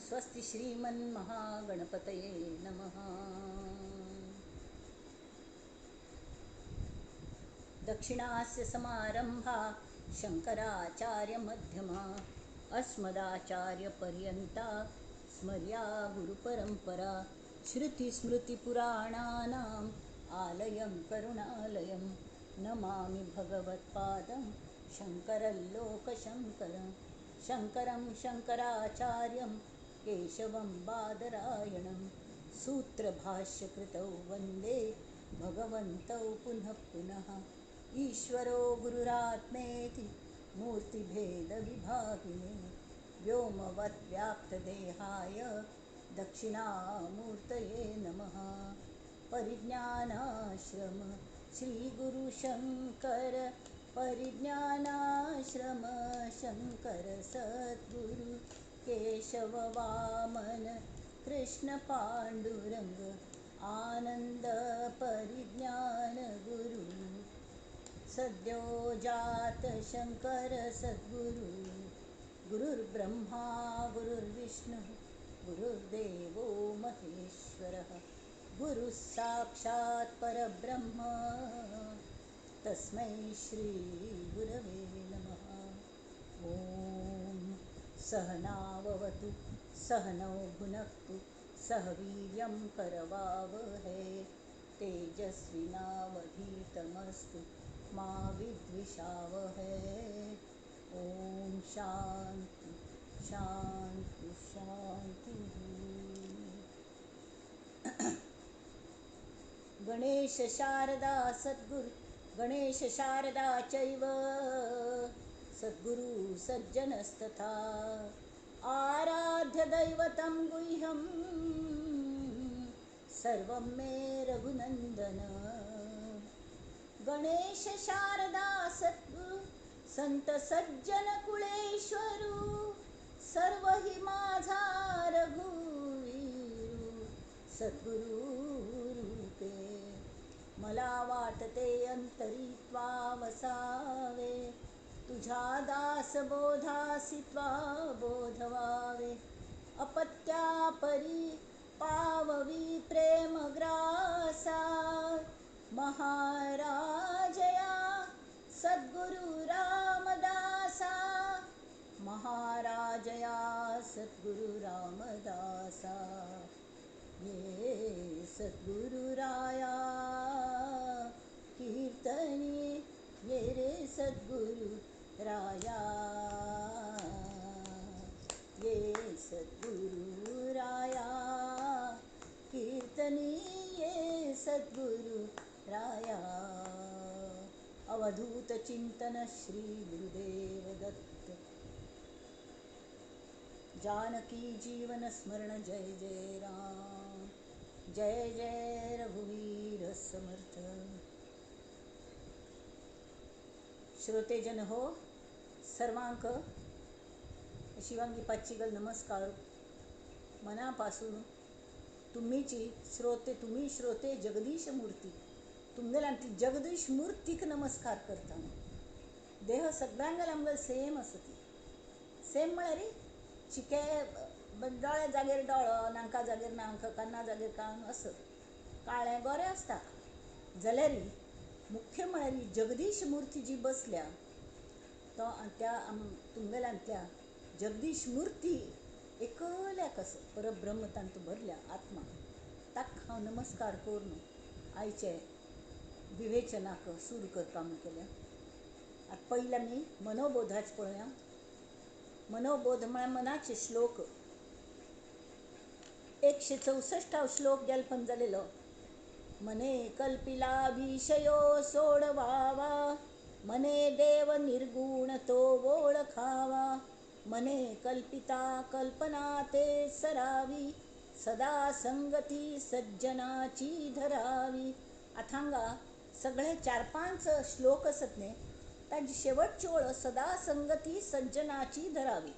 स्वस्ति श्रीमन्महागणपतये नमः. दक्षिणास्य समारंभा शंकराचार्यमध्यमा अस्मदाचार्यपर्यंता स्मर्या गुरुपरंपरा. श्रुतिस्मृतिपुराणानाम् आलयं करुणालयं नमामि भगवत्पादं शंकरं लोकशंकरं. शंकरं शंकराचार्यं केशवं बादरायणं सूत्रभाष्यकृतौ वंदे भगवन्तौ पुनः पुनः. ईश्वरो गुरुरात्मेति मूर्तिभेदविभागिने व्योमवद्व्याप्तदेहाय दक्षिणामूर्तये नमः. परिज्ञानाश्रम श्रीगुरुशंकर परिज्ञानाश्रम शंकर सद्गुरु केशव वामन कृष्ण पांडुरंग आनंद परिज्ञान गुरु. सद्यो जात शंकर सद्गुरु. गुरुर्ब्रह्मा गुरुर्विष्णु गुरुर्देवो महेश्वरः. गुरुः साक्षात् परब्रह्म तस्मै श्री गुरवे नमः. ॐ सहनाववतु सहनौ भुनक्तु सह वीर्यं करवावहै. तेजस्विनावधीतमस्तु मा विद्विषावहै. ॐ शांती शांती शांती. गणेश शारदा सद्गुरु गणेश शारदा चैव सद्गुरु सज्जनस्तथा. आराध्य दैवतं गुह्यं सर्वं मे रघुनंदन. गणेश शारदा सद्गुरु संत सज्जन कुळेश्वरू सर्व हि माझा रघुवीरू सद्गुरु रूपे. मला वाटते अंतरी त्वा वसावे तुझ्या दास बोधासी त्वा बोधवावे. अपत्या परी पाववी प्रेमग्रासा महाराजया सद्गुरु रामदासा. महाराजया सद्गुरु रामदासा. ये सद्गुरुराया कीर्तनी ये रे सद्गुरु राया. ये सद्गुरुराया कीर्तनी ये सद्गुरु राया. अवधूत चिंतन श्री गुरुदेव दत्त. जानकी जीवन स्मरण जय जय राम जय जय रघुवीर समर्थ. श्रोतेजन हो, सर्वांक शिवांगी पाचीगल नमस्कार. मनापासून तुम्हीची श्रोते, तुम्ही श्रोते जगदीश मूर्ती तुमगेला ती जगदीश मूर्तीक नमस्कार करता. देह सगळ्यांगेल आमगेल सेम आसता. सेम म्हळ्यार चिके दोळ्या जागेर दोळो, नाका जागेर नाक, काना जागेर कान असो काळें गोरें आसता. जाल्यार मुख्य म्हळ्यार जगदीश मूर्ती जी बसल्या तो त्या तुमगेल्यांतल्या जगदीश मूर्ती एकल्याक आसा परब्रह्म तांतूं भरल्या आत्मा. ताका हांव नमस्कार करून आयचे विवेचनाक सुरू करपा म्हूण केल्या. आतां पयलीं आमी मनोबोधाच पळोवया. मनोबोध म्हळ्यार मनाचे श्लोक. 164 श्लोक गेल पण जालेलो. मने कल्पिला विषयो सोडवावा मने देव निर्गुण तो ओळखावा. मने कल्पिता कल्पना ते सरावी सदा संगती सज्जनाची धरावी. आतां सगळे 4-5 श्लोक आसत न्ही, ताजी शेवटची ओळ सदा संगती सज्जनाची धरावी.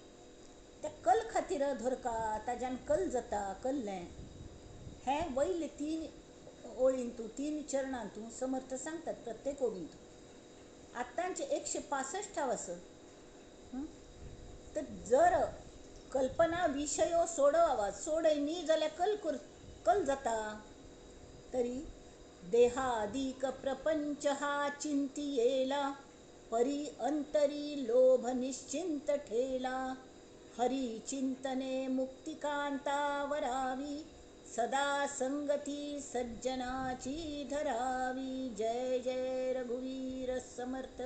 त्या कल खातीर धरका ताज्यान कल जाता कल्लें हें वयले 3 ओळींतू 3 चरणांतू समर्थ सांगतात प्रत्येक ओळींतू. आतांचे 165 आसा. तर जर कल्पना विशयो सोडोवा, सोडय न्ही जाल्यार कल कल जाता. तरी देहादीक प्रपंच हा चिंतियेला, परी अंतरी लोभ निश्चिंत ठेला, हरी चिंतने मुक्तिकांतावरावी, सदा संगती सज्जनाची धरावी. जय जय रघुवीर समर्थ.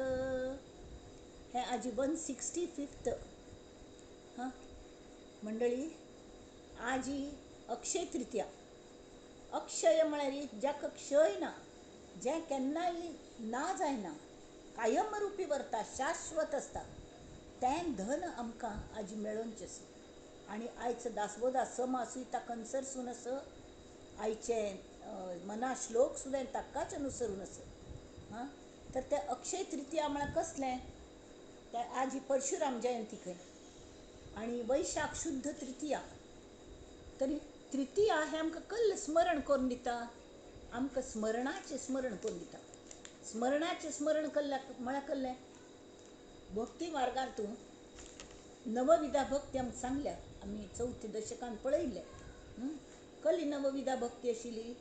हे आजी 165. हां मंडळी, आजी अक्षय तृतीया. अक्षय म्हळ्यार जाका क्षय ना, जें केन्नाय ना जायना, कायमरुपी वरता, शाश्वत आसता, तें धन आमकां आजी मेळोवचें आसा. आनी आयचो दासबोधा समासूय ताका अनुसरून आसा, आयचे मना श्लोक सुद्दां ताकाच अनुसरून आसा. हां, तर तें अक्षय तृतीया म्हळ्यार कसलें? तें आजी परशुराम जयंती खंय आनी वैशाख शुद्ध तृतीया. तरी तृतीया हें आमकां कल्ल स्मरण करून दिता, आमकां स्मरणाचें स्मरण करून दिता. स्मरणाचें स्मरण कल्ल्या म्हळ्यार कल्लें भक्ती मार्गांतूं नवविधा भक्ती आमकां सांगल्या, आमी चवथ्या दशकान पळयल्लें. कली नवविधा भक्ती आशिल्ली?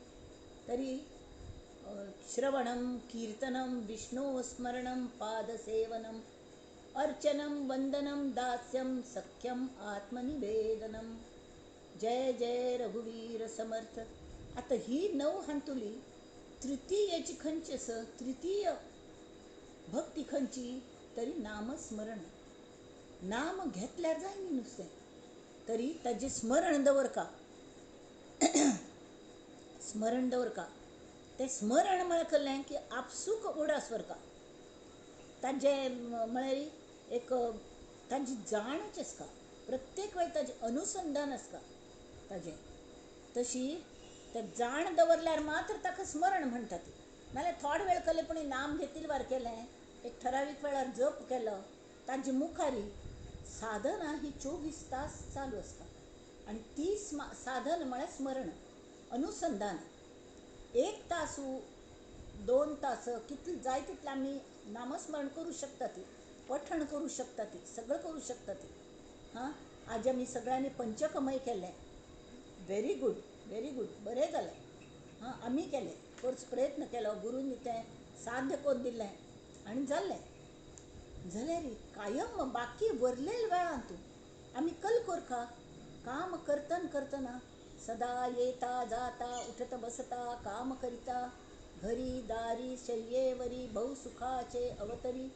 तरी श्रवणम कीर्तनम विष्णु स्मरणम पादसेवनम अर्चनम वंदनम दास्यम सख्यम आत्मनिवेदनम. जय जय रघुवीर समर्थ. आतां ही नव हांतुली तृतीयेची खंयची आसा? तृतीय भक्ती खंयची? तरी नामस्मरण. नाम घेतल्यार जाय न्ही नुस्तें, तरी ताजें स्मरण दवरका, स्मरण दवरका. तें स्मरण म्हळ्यार कसलें की आपसूक उडास व्हरका, ताजें म्हळ्यार एक ताजी जाणच आसता, प्रत्येक वेळ ताजें अनुसंधान आसता ताजें. तशी तें जाण दवरल्यार मात्र ताका स्मरण म्हणटात. नाल्यार थोडे वेळ केलें पूण नाम घेतील वार केलें, एक ठरावीक वेळार जप केलो, ताजे मुखारी साधना ही 24 तास चालू आसता. आनी ती साधन म्हळ्यार स्मरण, अनुसंधान. 1 तास 2 तास कितले जाय तितलें आमी नामस्मरण करूं शकता, ती पठण करूं शकता, ती सगळें करूं शकता ती. हां, आज आमी सगळ्यांनी पंचकमय केलें, व्हेरी गूड, व्हेरी गूड, बरें जालें. हां, आमी केलें, कोर्स प्रयत्न केलो, गुरूंनी तें साध्य करून दिलें आनी जालें. जाल्यार कायम बाकी वरलेल्या वेळान तूं आमी कल कोरका काम करतन करतना सदा येता जाता उठत बसता काम करिता, घरी दारी शय्येवरी बहुसुखाचे अवतरी,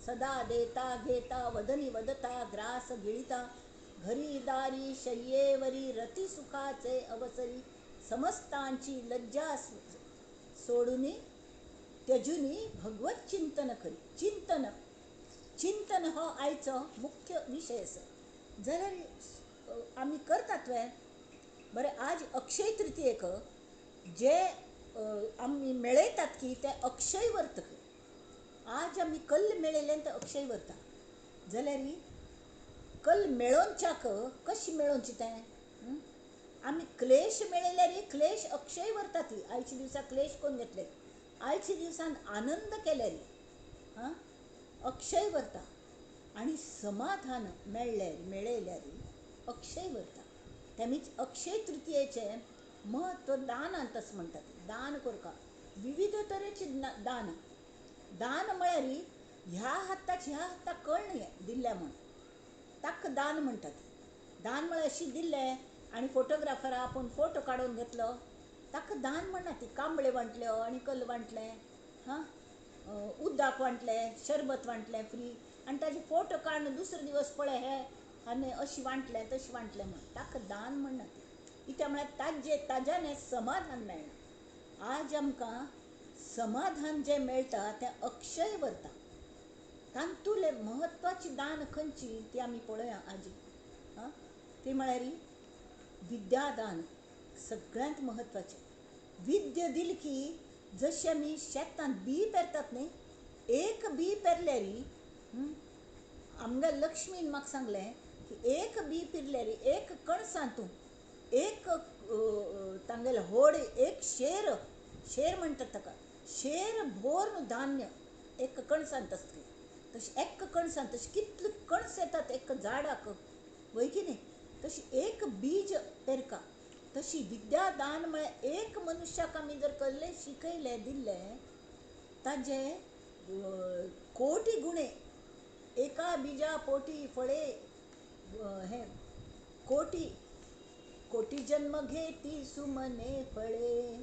सदा देता घेता वदनी वदता ग्रास गिळिता, घरी दारी शय्येवरी रती सुखाचे अवसरी, समस्तांची लज्जा सोडूनी त्यजुनी भगवत चिंतन करी. चिंतन, चिंतन हो आयचो मुख्य विशय आसा. जाल्यार आमी करतात वे बरें. आज अक्षय तृतीयेक जे आमी मेळयतात की ते अक्षय वर्तक. आज आमी कल्ल मेळयलें तें अक्षय वरता. जाल्यार कल मेळोवच्याक कशें मेळोवचें तें? आमी क्लेश मेळयल्यार क्लेश अक्षय वरता ती. आयच्या दिसा क्लेश करून घेतले, आयच्या दिसान आनंद केल्यार हां अक्षय वरता. आनी समाधान मेळ्ळ्यार मेळयल्यार अक्षय वरता. तेमीच अक्षय तृतीयेचें म्हत्व दानांत अशें म्हणटात. दान करका, विविध तरेचे दान. दान म्हळ्यार ह्या हाताक ह्या हाताक कळ्ळें दिल्ल्या म्हूण ताका दान म्हणटात. दान म्हळ्यार अशी दिल्लें आनी फोटोग्राफरा आपूण फोटो काडून घेतलो ताका दान म्हणना. ती कांबळे वांटल्यो आनी कल वांटलें, हां उदक वांटलें, शरबत वांटलें फ्री, आनी ताजे फोटो काडून दुसरे दिवस पळय हे आनी अशें वांटलें तशें वांटलें म्हूण ताका दान म्हणना. कित्याक म्हळ्यार ताजे ताज्यान समाधान मेळना. आज आमकां समाधान जें मेळटा तें अक्षय वरता. तातूंतलें म्हत्वाची दान खंयची ती आमी पळोवया आजी. हां, ती म्हळ्यार विद्यादान सगळ्यांत म्हत्वाचें. विद्या दिली की जशें आमी शेतांत बी पेरतात न्ही, एक बी पेरल्यार आमगे लक्ष्मीन म्हाका सांगलें की एक बी पिरल्यार एक कणसांतूं एक तांगेलें होड एक शेर, शेर म्हणटात ताका, शेर भोर धान्य एक कणसांत आसतलें. तशें एक कणसांत तशें कितले कणस येतात एक झाडाक, वय की न्ही? तशी एक बीज पेरका तशी विद्या दान म्हळ्यार एक मनुष्याक आमी जर कल्ले शिकयलें दिल्लें ताजें कोटी गुणे एका बिजा पोटी फळे हें कोटी कोटी जन्म घेती सुमने फळे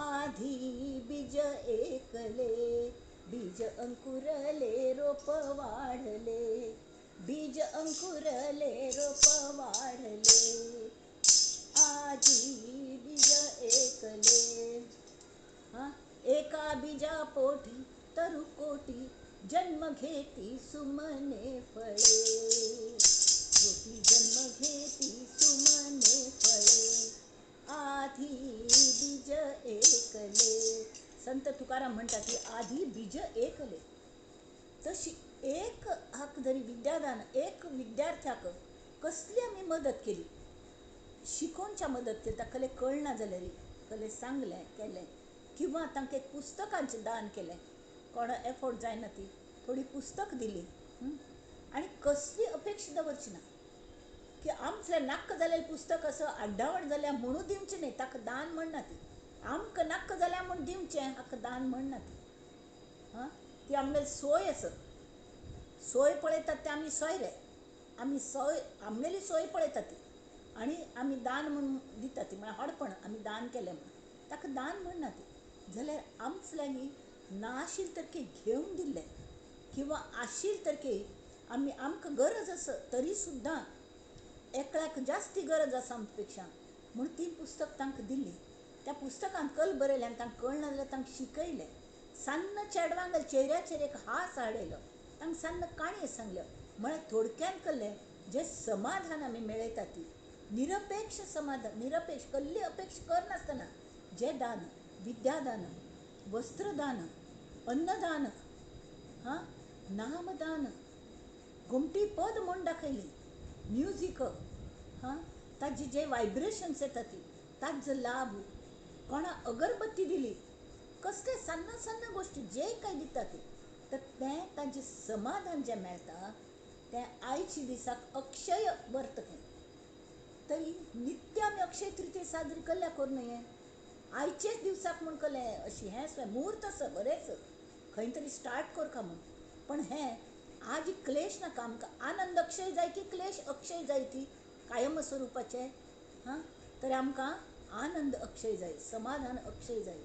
आधी बीज एकले बीज अंकुरले रोप वाढले बीज अंकुरले रोप वाढले आधी बीज एकले. हां, एका बीजा पोटी तरु कोटी जन्म घेती सुमने फळे कोटी जन्म घेती सुमने फळे आधी बीज एकले. संत तुकाराम म्हणतात की आधी बीज एकले. तशी एक हाक जरी विद्यादान एक विद्यार्थ्याक कसली आमी मदत केली शिकोवच्या मदत केली ताका कळना जाल्यार कले सांगलें केलें किंवा तांकां एक पुस्तकांचें दान केलें कोणा एफोर्ड जायना ती थोडी पुस्तक दिली आनी कसली अपेक्षा दवरची ना की आमचें नाक्क जालेलें पुस्तक असो आड्डावण जाल्या म्हणून दिवचें न्हय ताका दान म्हणना ती. आमकां नाक्क जाल्या म्हूण दिवचें हाका दान म्हणना ती. हां, ती आमगेली सोय आसा सोय पळयतात ते आमी सोयरे आमी सोय आमगेली सोय पळयतात ती आनी आमी दान म्हूण दितात ती म्हळ्यार हडपण आमी दान केलें म्हूण ताका दान म्हणना ती. जाल्यार आमचे लागीं नाशिल्लें तर घेवन दिल्लें किंवा आशिल्लें तर आमी आमकां गरज आसा तरी सुद्दां एकल्याक जास्ती गरज आसा आमचे पेक्षा म्हूण ती पुस्तक तांकां दिल्ली. त्या पुस्तकांत कल बरयलें आनी तांकां कळना जाल्यार तांकां शिकयलें सान्न चेडवांक चेऱ्याचेर एक हास हाडयलो तांकां सान्न काणयो सांगल्यो म्हळ्यार थोडक्यान कल्लें जें समाधान आमी मेळयता ती निरपेक्ष समाधान निरपेक्ष कसली अपेक्षा करनासतना जें दान विद्यादान वस्त्रदान अन्नदान हां नामदान गोमटी पद म्हूण दाखयली म्युजीक हां ताजे जे वायब्रेशन्स येता ती ताजो लाभ कोणा अगरबत्ती दिली कसले सान्न सान्न गोश्टी जे काय दिता ती तर तें ताजें समाधान जें मेळटा तें आयच्या दिसाक अक्षय वर्तकें. तरी नित्य आमी अक्षय तृतीय साजरी केल्या करूं न्हय आयचेच दिवसाक म्हूण केलें अशी हें म्हूर्त आसा बरेंच खंय तरी स्टार्ट करका म्हूण पण हें आज क्लेश नाका आमकां आनंद अक्षय जाय की क्लेश अक्षय जाय ती कायम स्वरुपाचें. हां, तर आमकां आनंद अक्षय जाय समाधान अक्षय जाय.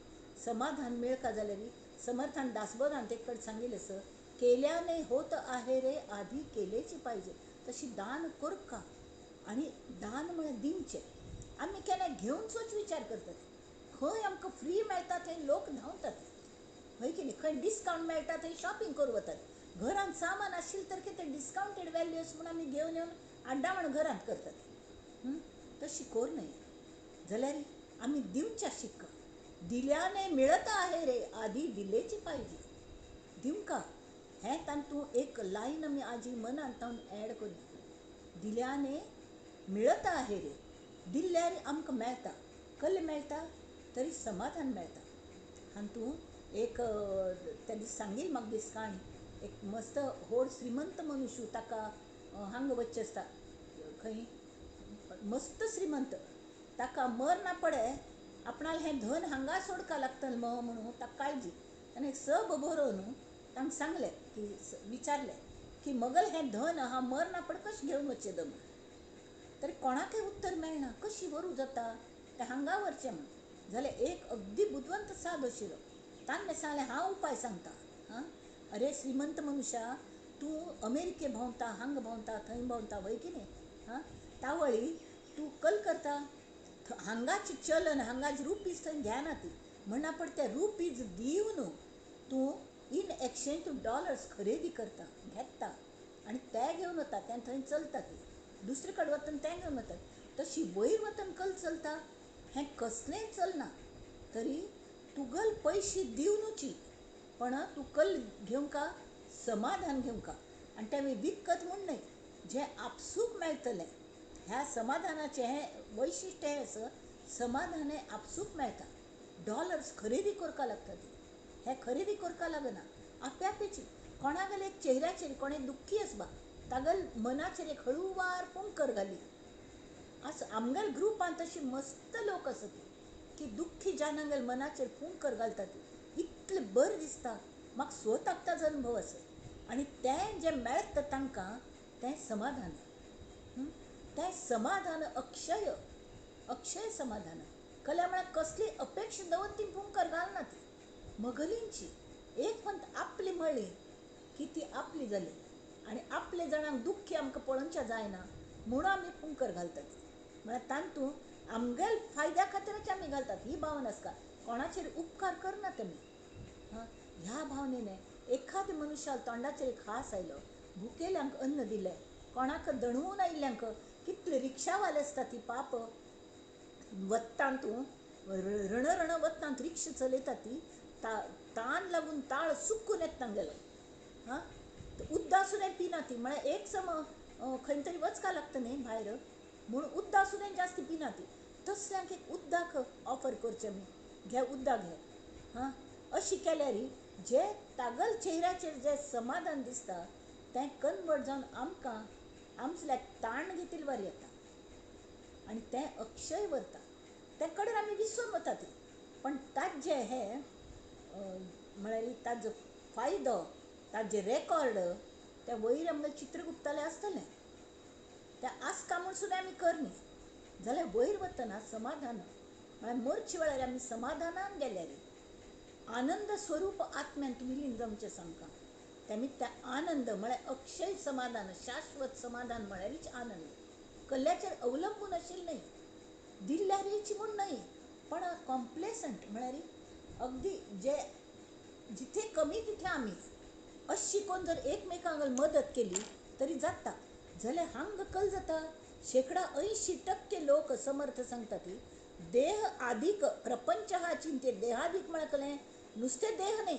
समाधान मेळका जाल्यार समर्थान दासबोधान ते कडेन सांगिल्लें आसा केल्याने होत आहे रे आधी केलेची पाहिजे. तशी दान करका आनी दान म्हळ्यार दिवचें. आमी केन्ना घेवचोच विचार करतात खंय आमकां फ्री मेळटा थंय लोक धांवतात हय की न्ही खंय डिस्कावंट मेळटा थंय शॉपिंग करूं वतात. घरांत सामान आशिल्लें तर कितें डिस्कावंटेड वेल्यूस म्हूण आमी घेवन येवन आड्डावण घरांत करतात. तशी कर न्हय जाल्यार आमी दिवच्या शिक्का दिल्याने मिळत आहे रे आधी दिलेची पाहिजे दिवका हें तातूंत एक लायन आमी आजी मनांत तावन एड करुया दिल्याने मिळत आहे रे दिल्यार आमकां मेळटा कल्ले मेळटा तरी समाधान मेळटा. हातूंत एक त्या दीस सांगील म्हाका दीस काणी एक मस्त व्हड श्रीमंत मनुष्य ताका हांगा वचचें आसता खंय मस्त श्रीमंत ताका मरना पडे आपणालें हें धन हांगा सोडका लागतलें म्हणून ताका काळजी आनी सब बरोवन तांकां सांगलें की विचारलें की मगल हें धन हांव मरना पड कशें घेवन वचचें म्हूण तरी कोणाकय उत्तर मेळना कशी व्हरूं जाता तें हांगा व्हरचें म्हूण. जाल्यार एक अगदी बुदवंत साद आशिल्लो ताणें सांगलें हांव उपाय सांगता. हां, अरे श्रीमंत मनुष्या तूं अमेरिके भोंवता हांगा भोंवता थंय भोंवता वय की न्ही. हां, तावळी तूं कल करता हांगाची चलन हांगाची रुपीज थंय घेना ती म्हणना पड ते रुपीज दिवन तूं इन एक्सचेंज तूं डॉलर्स खरेदी करता घेता आनी ते घेवन वता तें थंय चलता ती दुसरे कडेन वतना तें घेवन वतात. तशी वयर वतन कल चलता हें कसलेंय चलना तरी तुगल पयशे दिवनुची पण तूं कल घेवंका समाधान घेवंका आनी तें विकत म्हूण न्हय जें आपसूक मेळटलें. ह्या समाधानाचें हें वैशिश्ट हें आसा समाधान हें आपसूक मेळटा. डॉलर्स खरेदी करपाक लागता ती हें खरेदी करपाक लागना आप्यापेची कोणागेले चेहऱ्याचेर कोणें दुख्खी आसबा तागल मनाचेर एक हळुवार फुंकर घाली. आज आमगेल ग्रुपांत तशी मस्त लोक आसत की दुख्खी जानांगेल मनाचेर फुंकर घालतात, इतलें बरें दिसता. म्हाका स्वताक ताजो अनुभव आसा. आनी तें जें मेळटा तांकां तें समाधान, तें समाधान अक्षय, अक्षय समाधान. कल्या म्हळ्यार कसली अपेक्षा दवर ती फुंकर घालना ती मगलींची एक पंत आपली म्हळी की ती आपली जाली. आनी आपले जाणांक दुख्खी आमकां पळोवचें जायना म्हणून आमी फुंकर घालतात. म्हळ्यार तातूंत आमगेल फायद्या खातीरच आमी घालतात ही भावना आसता. कोणाचेर उपकार करनात आमी. ह्या भावनेन एखाद्या मनुष्याक तोंडाचेर एक हांस आयलो, भुकेल्यांक अन्न दिलें, कोणाक दणवून आयिल्ल्यांक, कितले रिक्षावाले आसता ती पाप वत्तांतू रणरण वत्तांत रिक्षा चलयता ती तान लागून ताळ सुकून येता तांगेलो. हां, उद्दा सुद्दां पिना ती. म्हळ्यार एक सम खंय तरी वचका लागता न्ही भायर, म्हूण उद्दा सुद्दां जास्त पिना ती. तसल्यांक एक उद्दाक ऑफर करचें आमी, घे उद्दाक घे. हां, अशी केल्यार जे तागल चेहऱ्याचेर जे समाधान दिसता तें कन्वर्ट जावन आमकां आमचेल्याक ताण घेतिल्ले वरी येता आनी तें अक्षय वरता. ते कडेन आमी विसरून वता ती. पण ताजे हे म्हळ्यार ताजो फायदो, ताजे रेकॉर्ड त्या वयर आमकां चित्रगुप्तालें आसतलें. त्या आसका म्हूण सुद्दां आमी करनी जाल्यार वयर वतना समाधान म्हळ्यार मोरचे वेळार आमी समाधानान गेल्यार आनंद स्वरूप आत्म्यान तुमी लीन जावचें सामकां. तेमी त्या आनंद म्हळ्यार अक्षय समाधान, शाश्वत समाधान म्हळ्यारूच आनंद. कल्ल्याचेर अवलंबून आशिल्लें न्हय, दिल्ल्यारीच म्हूण न्हय, पण कॉम्प्लेसंट म्हळ्यार अगदी जे जिथे कमी तिथे आमी अशी कोण जर एकमेकांक मदत केली तरी जाता. जाल्यार हांगा कल जाता 80% लोक समर्थ सांगता ती देह आदीक प्रपंच हा चिंते. देहादीक म्हळ्यार कलें नुस्तें देह न्हय,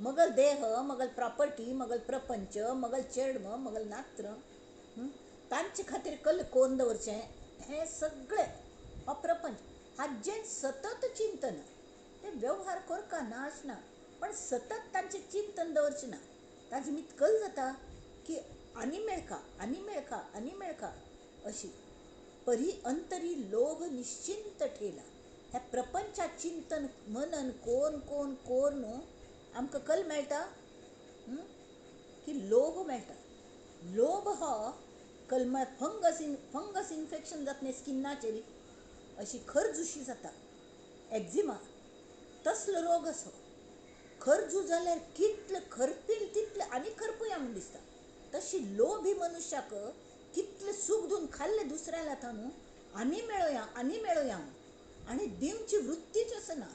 मगल देह, मगल प्रॉपर्टी, मगल प्रपंच, मगल चेडम, मगल नात्र, तांचे खातीर कल कोण दवरचें हें सगळें हो प्रपंच. हाजें सतत चिंतन, ते व्यवहार करका ना आसना पण सतत तांचें चिंतन दवरचें ना. ताजें मित कल जाता की आनी मेळका, आनी मेळका, आनी मेळका अशी परी अंतरी लोभ निश्चिंत ठेला. ह्या प्रपंचा चिंतन मनन कोण कोण कोण न्हू आमकां कल मेळटा की लोभ मेळटा. लोभ हो कल म्हळ्यार फंगस इन्फेक्शन जाता न्ही स्किनाचेर, अशी खरजुशी जाता, एक्झिमा तसलो रोग असो. खरजू जाल्यार कितलें खरपील तितलें आनी खरपुया म्हूण दिसता. तशी लोभी मनुष्याक कितलें सूख दिवन खाल्लें दुसऱ्याला आतां न्हू आनी मेळोया, आनी मेळोया म्हूण, आनी दिवची वृत्तीच आसना.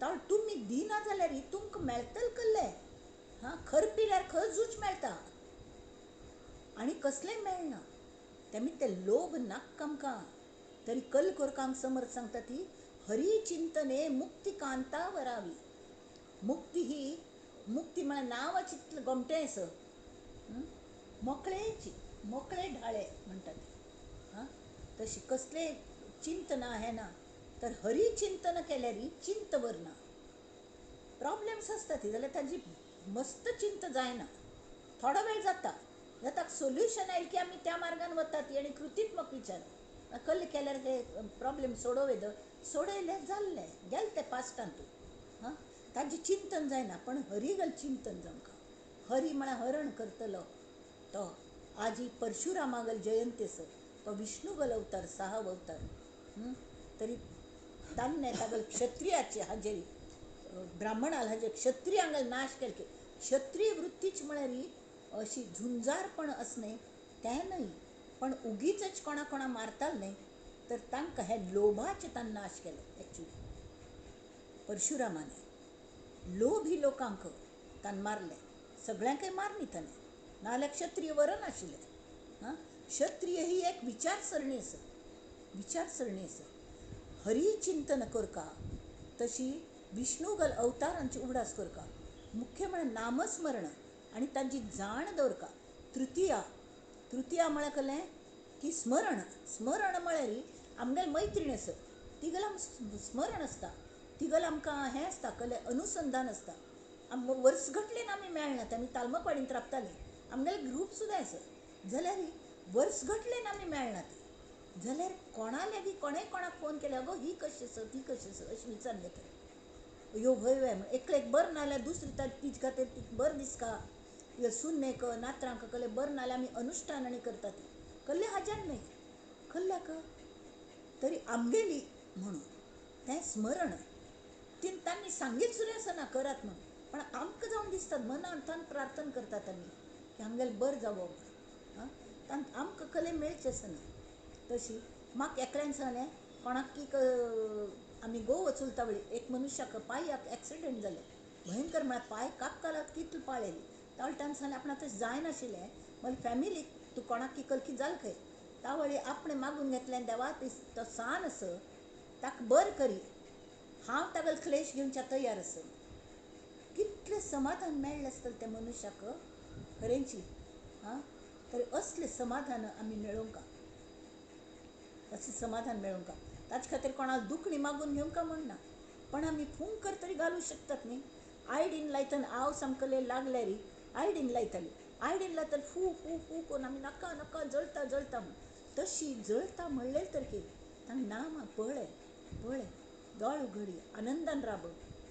तर तुमी दिना जाल्यार तुमकां मेळटलें कल्लें. हां, खरपिल्यार खरजूच मेळटा आनी कसलें मेळना. तेमी ते लोभ नाका आमकां. तरी कल कोरकांक समर्थ सांगता ती हरी चिंतने मुक्ती कांता वरावी. मुक्ती ही मुक्ती म्हळ्यार नांवाची तितलें गोमटें आसा, मोकळेची, मोकळे ढाळे म्हणटात. हां, तशी कसलें चिंतना हें ना, तर हरी चिंतन केल्यार चिंत वरना. प्रॉब्लेम्स आसता ती जाल्यार ताजी मस्त चिंत जायना, थोडो वेळ जाता, जाता सोल्युशन आयलें की आमी त्या मार्गान वतात ती आनी कृतीत्मक विचार कल केल्यार ते प्रॉब्लेम सोडोवं येता, सोडयले जाल्लें गेले ते पास्टान तूं. हां, ताजें चिंतन जायना, पण हरी गल चिंतन जावंका. हरी म्हळ्यार हरण करतलो तो. आजी परशुरामागल जयंती आसा, तो विष्णुगल अवतार, 6 अवतार. तरी तान्ने तागल क्षत्रियाचे हाजेर ब्राह्मणाल हाजेर क्षत्रियांगल नाश केले की क्षत्रिय वृत्तीच म्हळ्यार अशी झुंजारपण आसलें तें न्हय, पण उगीच कोणा कोणा मारताल न्हय, तर तांकां हे लोभाचे तांणी नाश केलो. एक्चुली परशुरामाने लोभी लोकांक तांणी मारले, सगळ्यांकय मारनी ताणें, नाजाल्यार क्षत्रिय वरनाशिल्लें. हां, क्षत्रिय ही एक विचारसरणी आसा, विचारसरणी आसा. हरी चिंतन करका तशी विष्णुगल अवतारांची उगडास करका. मुख्य म्हळ्यार नामस्मरण आनी तांची जाण दवरका. तृतीया, तृतीया म्हळ्यार कलें की स्मरण. स्मरण म्हळ्यार आमगेली मैत्रीण आसा तिगेलें आमकां स्मरण आसता, तिगेलें आमकां हें आसता, कलें अनुसंधान आसता. वर्स घटलेन आमी मेळना, आमी तालमकवाडींत राबतालीं, आमगेले ग्रूप सुद्दां आसा जाल्यार वर्स घटलेन आमी मेळना ती जाल्यार कोणा लागीं कोणें कोणाक फोन केले, अगो ही कशी आसा ती कशी आसा अशें विचारून घेतले. यो व्हय व्हय म्हण एकलेक बरें नाल्यार दुसरी तिजे खातीर ती बरें दिसका, सुन्नेक नातरांक कसलें बरें नाल्यार आमी अनुश्ठान आनी करता ती कसले हाज्यान न्हय कल्ल्याक तरी आमगेली म्हणून तें स्मरण तीन तांणी सांगीत सुद्दां आसना करात म्हणून, पण आमकां जावन दिसतात मनांतल्यान प्रार्थना करतात आमी की आमगेलें बरें जावो म्हणून. आं, आमकां कले मेळचें आसना. तशी म्हाका एकल्यान सांगलें कोणाक की आमी गोवा चलता वेळी एक मनुष्याक पांयाक एक्सिडंट जालें भयंकर, म्हळ्यार पांय कापकालात कितले पाळ येयली. तावळटान सांगलें आपणाक तशें जायनाशिल्लें, मागीर फॅमिलीक तूं कोणाक की कलकी जाल खंय तावळी आपणें मागून घेतलें देवा तो सान आसा ताका बरें करी, हांव तागेलो क्लेश घेवच्या तयार आसा. कितलें समाधान मेळ्ळें आसतलें त्या मनुष्याक खरेंची. आं, तर असलें समाधान आमी मेळोवंक, अशें समाधान मेळोवंक. ताचे खातीर कोणाक दुखणी मागून घेवंक म्हणना, पण आमी फुंकर तरी घालूं शकतात न्ही. आयडीन लायतना हांव सामकें लागल्यार आयडीन लायताली, आयडीन लायताली फू फू फू करून आमी नाका नाका जळता जळता म्हण, तशी जळता म्हणलें तर की तांकां ना मा पळय पळय दोळ उघडी आनंदान राब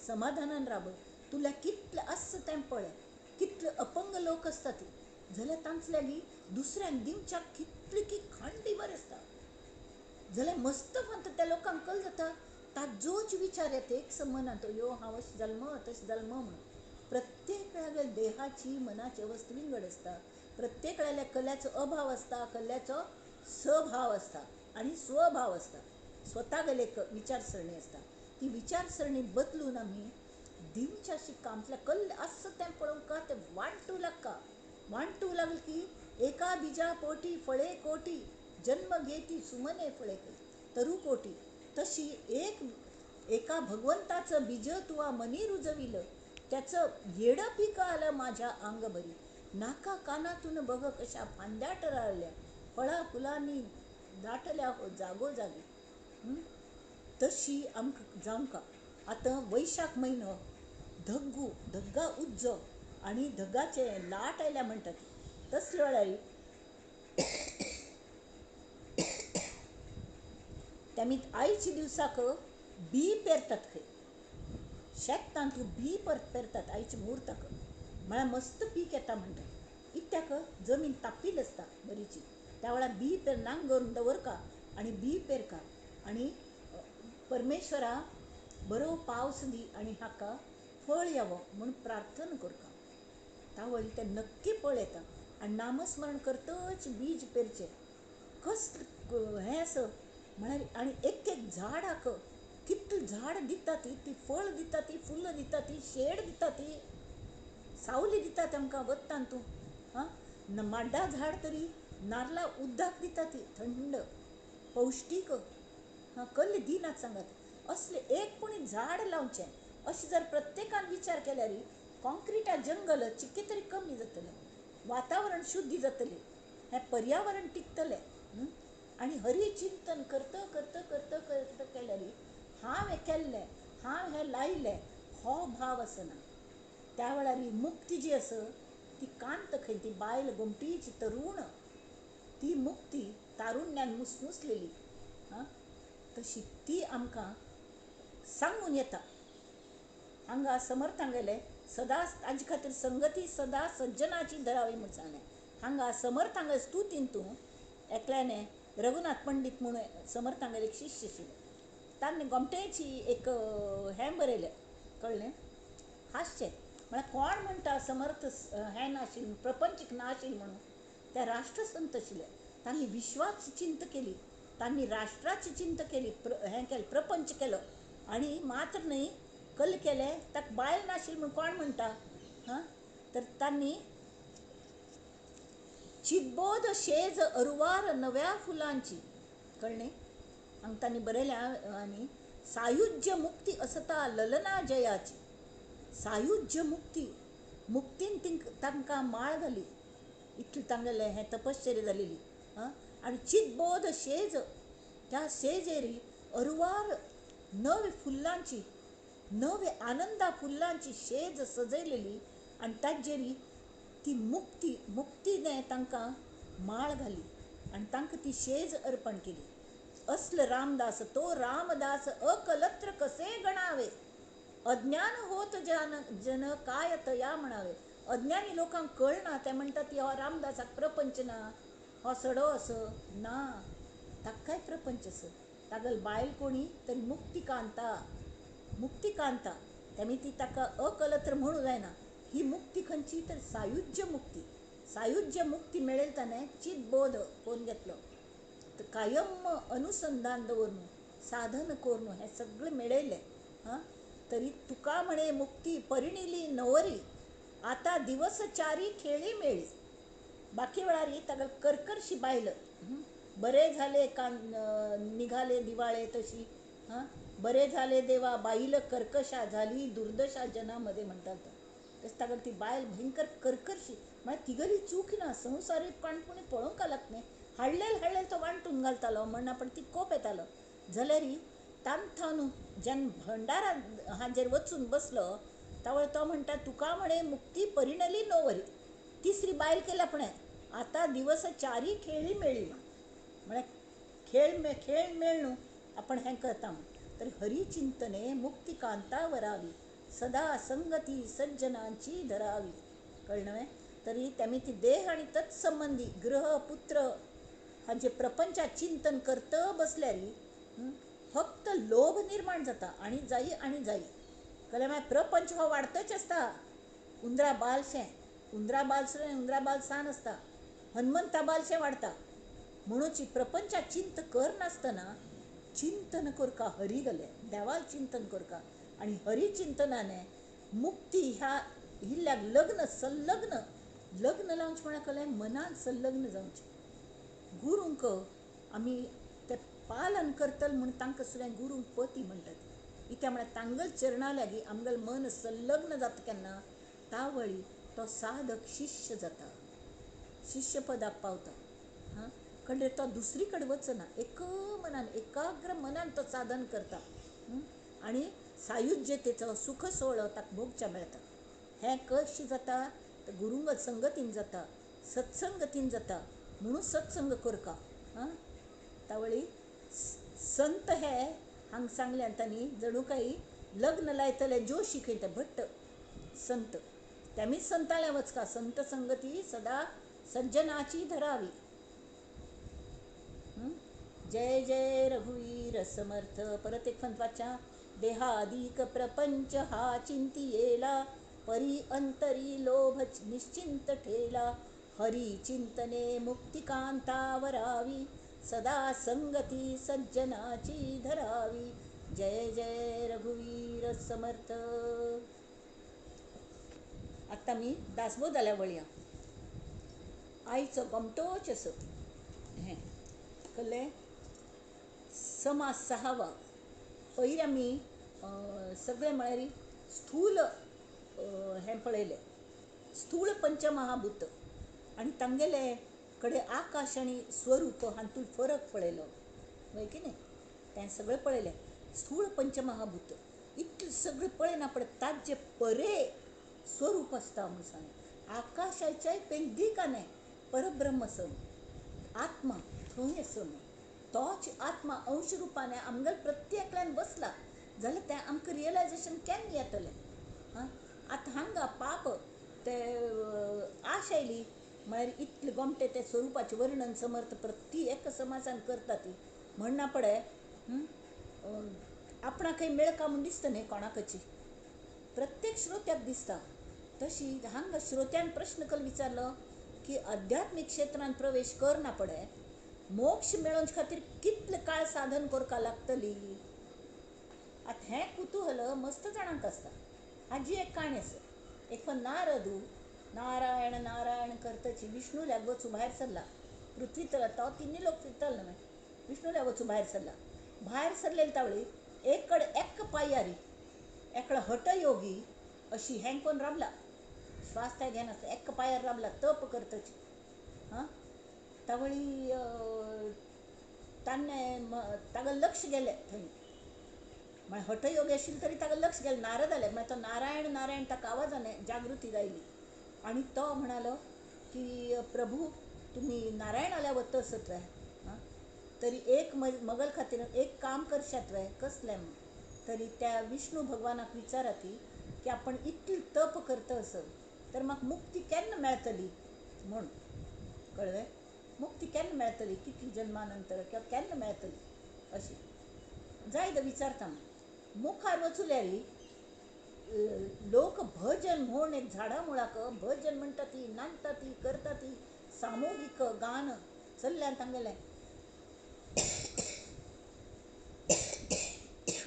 समाधानान राब, तुला कितलें आसा तें पळय. कितले अपंग लोक आसता ती जाल्यार तांचे लागीं दुसऱ्यांक दिवच्याक कितली की खांडी बरें आसता. जाल्यार मस्त फंत त्या लोकांक कल जाता ताजोच विचार येता एक मनांत, यो हांव अशें जालें म तशें जालें म म्हणून. प्रत्येक वेळार देहाची मनाची अवस्था विंगड आसता, प्रत्येक वेळार कल्याचो अभाव आसता, कल्याचो सभाव आसता आनी स्वभाव आसता. स्वता गेले एक विचारसरणी आसता, ती विचारसरणी बदलून आमी दिवच्या शिक्का आमतल्या कल्ले आसा तें पळोवंक तें वांटू लागता. वांटू लागली की एका बिजा पोटी फळे कोटी जन्म घेती सुमने फळे तरु कोटी, तशी एक एका भगवंताचं बीज तुवा मनी रुजविलं त्याचं येडं पिकं आलं माझ्या अंगभरी. नाका कानातून बघ कशा फांद्या टराळल्या फळा फुलांनी दाटल्या हो जागोजागी. तशी आमकां जावंक. आतां वैशाख म्हयनो धग्गू धग्गा उज्जो आनी धगाचे लाट आयल्या म्हणटा ती, तसले वेळार तेमी आयच्या दिवसाक बी पेरतात खंय शेतांत बी पेरतात आयच्या मुहूर्ताक, म्हळ्यार मस्त पीक येता म्हणटात. इत्याक जमीन तापिल्ली आसता बरीची, त्या वेळार बी पेर नांगरून दवरका आनी बी पेरका आनी परमेश्वरा बरो पावस दी आनी हाका फळ यावो म्हूण प्रार्थना करका. तावळी तें नक्की फळ येता. आनी नामस्मरण करतच बीज पेरचें कसलें हें आसा म्हळ्यार. आनी एक एक झाडाक कितलें झाड दिता ती ती फळ दिता ती फुलां दिता ती शेड दिता ती सावली दिता तांकां वत्तान तूं. आं, माड्डा झाड तरी नारला उदक दिता ती थंड पौश्टीक, हां कल्ले दिनात सांगात. असलें एक पुणी झाड लावचें अशें जर प्रत्येकान विचार केल्यार कॉन्क्रिटा जंगल चिक्के तरी कमी जातलें, वातावरण शुद्धी जातलें, हें पर्यावरण टिकतलें. आनी हरी चिंतन करता करता करता करता केल्यार हांव हें केल्लें हांव हें लायलें हो भाव आसना. त्या वेळार ही मुक्ती जी आसा ती कांत खंय ती बायल गोमटीची तरूण ती मुक्ती तारुण्यान मुसमुसलेली, आं तशी ती आमकां सांगून येता. हांगा समर्थांगेले सदां ताजे खातीर संगती सदां सज्जनाची धरावी म्हूण सांगलें. हांगा समर्थांगेले स्तुतीन तूं एकल्याने रघुनाथ पंडीत म्हणून समर्थांगेले एक शिष्य आशिल्ले, तांणी गोमटेची एक हें बरयलें कळ्ळें हांसचें म्हळ्यार कोण म्हणटा समर्थ हें नाशिल्लें प्रपंचीक नाशिल्लें म्हणून, त्या राष्ट्रसंत आशिल्ले तांणी विश्वाची चिंता केली, तांणी राष्ट्राची चिंता केली, हें केलें प्रपंच केलो आनी मात्र न्हय कल केलें ताका बायल नाशिल्ली म्हूण कोण म्हणटा. हां, तर तांणी चितबोध शेज अरुवार नव्या फुलांची कळ्ळें हांगा तांणी बरयल्या. आनी सायुज्य मुक्ती असता ललना जयाची, सायुज्य मुक्ती मुक्तीन तांकां माळ घाली इतली तांगेलें हें तपश्चर्या जालेली. आं, आनी चितबोध शेज त्या शेजेरी अरुवार नवे फुलांची नवे आनंदा फुलांची शेज सजयलेली आनी ताजेरी ती मुक्ती मुक्तीने तांकां माळ घाली आनी तांकां ती शेज अर्पण केली. असल रामदास तो रामदास अकलत्र कसे गणावे, अज्ञान होत जन जन काय तया म्हणावे. अज्ञानी लोकांक कळना, ते म्हणटात की हो रामदासाक प्रपंच ना, हो सडो असो ना, ताकाय प्रपंच असो. तागल बायल कोणी तरी मुक्तिकांता, मुक्तिकांता तेमी ती ताका अकलत्र म्हणू जायना. ही मुक्ती खंयची तर सायुज्य मुक्ती. सायुज्य मुक्ती मेळेल ताणें चितबोध कोण घेतलो तर कायम अनुसंधान दवरून साधन करून हें सगळें मेळयलें. हां, तरी तुका म्हणे मुक्ती परिणिली नवरी, आता दिवस चारी खेळी मेळी. बाकी वेळार ताका करकरशी बायल, बरे झाले कान निघाले दिवाळे तशी, हां, बरे झाले देवा बाईल कर्कशा झाली दुर्दशा जनामध्ये म्हणतात. तशें ताका ती बायल भयंकर करकरशी, म्हळ्यार तिगेली चूक ना, संवसारीक काणपुणी पळोवंक लागत न्ही, हाडलेल हाडलेल तो वांटून घालतालो म्हण आपण ती कोप येतालो. जाल्यार तांथावन जेन्ना भंडारा हाजेर वचून बसलो तावळ तो म्हणटा तुका म्हणे मुक्ती परिणली नोवरी, तिसरी बायल केल्या आपणें, आतां दिवस चारी खेळी मेळ्ळी. म्हळ्यार खेळ खेळ मेळ न्हू आपण हें करता म्हूण. तर हरिचिंतने मुक्तिकांता वरावी, सदा संगती सज्जनांची धरावी. कळ्ळें न्हय? तरी तेमी ती देह आनी तत्संबंदी गृह पुत्र हांचे प्रपंचात चिंतन करत बसल्यार फक्त लोभ निर्माण जाता आनी जाई आनी जाई. कळ्ळें? मागीर प्रपंच हो वाडतच आसता. उंदरा बालशें, उंदरा बालशें, उंदरा बाल सान आसता, हनुमंता बालशें वाडता. म्हणून प्रपंचात चिंत करनासतना चिंतन करका हरी गले, देवाल चिंतन करका. आनी हरी चिंतनाने मुक्ती ह्या इल्ल्याक लग्न संलग्न, लग्न लावचें म्हळ्यार कळ्ळें मनान संलग्न जावचें. गुरूंक आमी ते पालन करतले म्हूण तांकां सुद्दां गुरूंक पती म्हणटात. कित्याक म्हळ्यार तांगल चरणा लागीं आमगेलें मन संलग्न जाता केन्ना तावळी तो साधक शिष्य जाता, शिष्यपदाक पावता. हां, कळ्ळें? तो दुसरी कडेन वचना, एक मनान एकाग्र मनान तो साधन करता आनी सायुज्यतेचो सुख सोहळो ताका भोगच्या मेळटा. हें कशें जाता तर गुरूंग संगतीन जाता, सत्संगतीन जाता. म्हणून सत्संग करका. हां, तावळी संत हे हांगा सांगल्यान तांणी जणू काही लग्न लायतले जोशी खंय ते भट्ट संत, तेमीच संताल्या वचका. संत संगती सदा सज्जनाची धरावी. जय जय रघुवीर समर्थ. परत एक फंत वाचा. देहादिक प्रपंच हा चिंतियेला, परी अंतरी लोभ निश्चिंत ठेला, हरी चिंतने मुक्तिकांता वरावी, सदा संगती सज्जनाची धरावी. जय जय रघुवीर समर्थ. आतां आमी दासबोधाल्या वळया. आयचो गोमटोच असो हें कळ्ळें. समास सहावा. पयर आमी सगळें म्हळ्यार स्थूल हें पळयलें, स्थूल पंचमहाभूत आनी तांगेले कडेन आकाश आनी स्वरूप हातूंत फरक पळयलो, वय की न्ही? तें सगळें पळयलें. स्थूल पंचमहाभूत इतलें सगळें पळयना पळय ताजें परे स्वरूप आसता म्हूण सांगलें. आकाशाच्याय पेंदिकाने परब्रह्म सम आत्मा थंय आसा, तोच आत्मा अंश रुपाने आमगेले प्रत्येकल्यान बसला जाल्यार तें आमकां रियलायजेशन केन्ना येतलें? हां, आतां हांगा पाप ते आश आयली म्हळ्यार इतलें गोमटें तें स्वरुपाचें वर्णन समर्थ प्रति एक समाजान करता ती म्हणना पडे आपणाकय मेळका म्हूण दिसता न्ही कोणाकची, प्रत्येक श्रोत्याक दिसता. तशी हांगा श्रोत्यान प्रश्न कल विचारलो की आध्यात्मीक क्षेत्रांत प्रवेश करना पडे मोक्ष मेळोवचे खातीर कितले काळ साधन करपा लागतली? आतां हें कुतूहल मस्त जाणांक आसता. हाजी एक काणी आसा. एक पण नारदू नारायण नारायण करतची विष्णूल्याक वचूं भायर सरला. पृथ्वी तर तो तिन्ही लोक फिरताले न्हय, विष्णूल्याक वचूं भायर सरला. भायर सरलेले तावळी एक कडेन एक पायारी एकलो हटयोगी अशी हें कोण राबला, श्वास काय घेनासता एक पायार राबला तप करतची. हां, तावळी ताणें ताका लक्ष गेलें थंय, म्हळ्यार हटयोगी आशिल्लो तरी ताका लक्ष गेलें. नारद आलें म्हळ्यार तो नारायण नारायण ताका आवाजान जागृती जायली. आणि तो म्हणालो की प्रभू तुमी नारायणाल्या वता आसत वे, आं, तरी एक मगल खातीर एक काम करशात वे, कसलें म्हूण. तरी त्या विष्णू भगवानाक विचारा ती की आपण इतली तप करता आसत तर म्हाका मुक्ती केन्ना मेळटली म्हूण, कळ्ळें? मुक्ती केन्ना मेळटली, कितली जन्मा नंतर किंवा केन्ना मेळटली अशी जायत विचारता. मुखार वचुल्यार लोक भजन म्हूण एक झाडां मुळाक भजन म्हणटा ती, नांदता ती, करता ती, सामुहीक गान चल्ल्यान तांगेलें.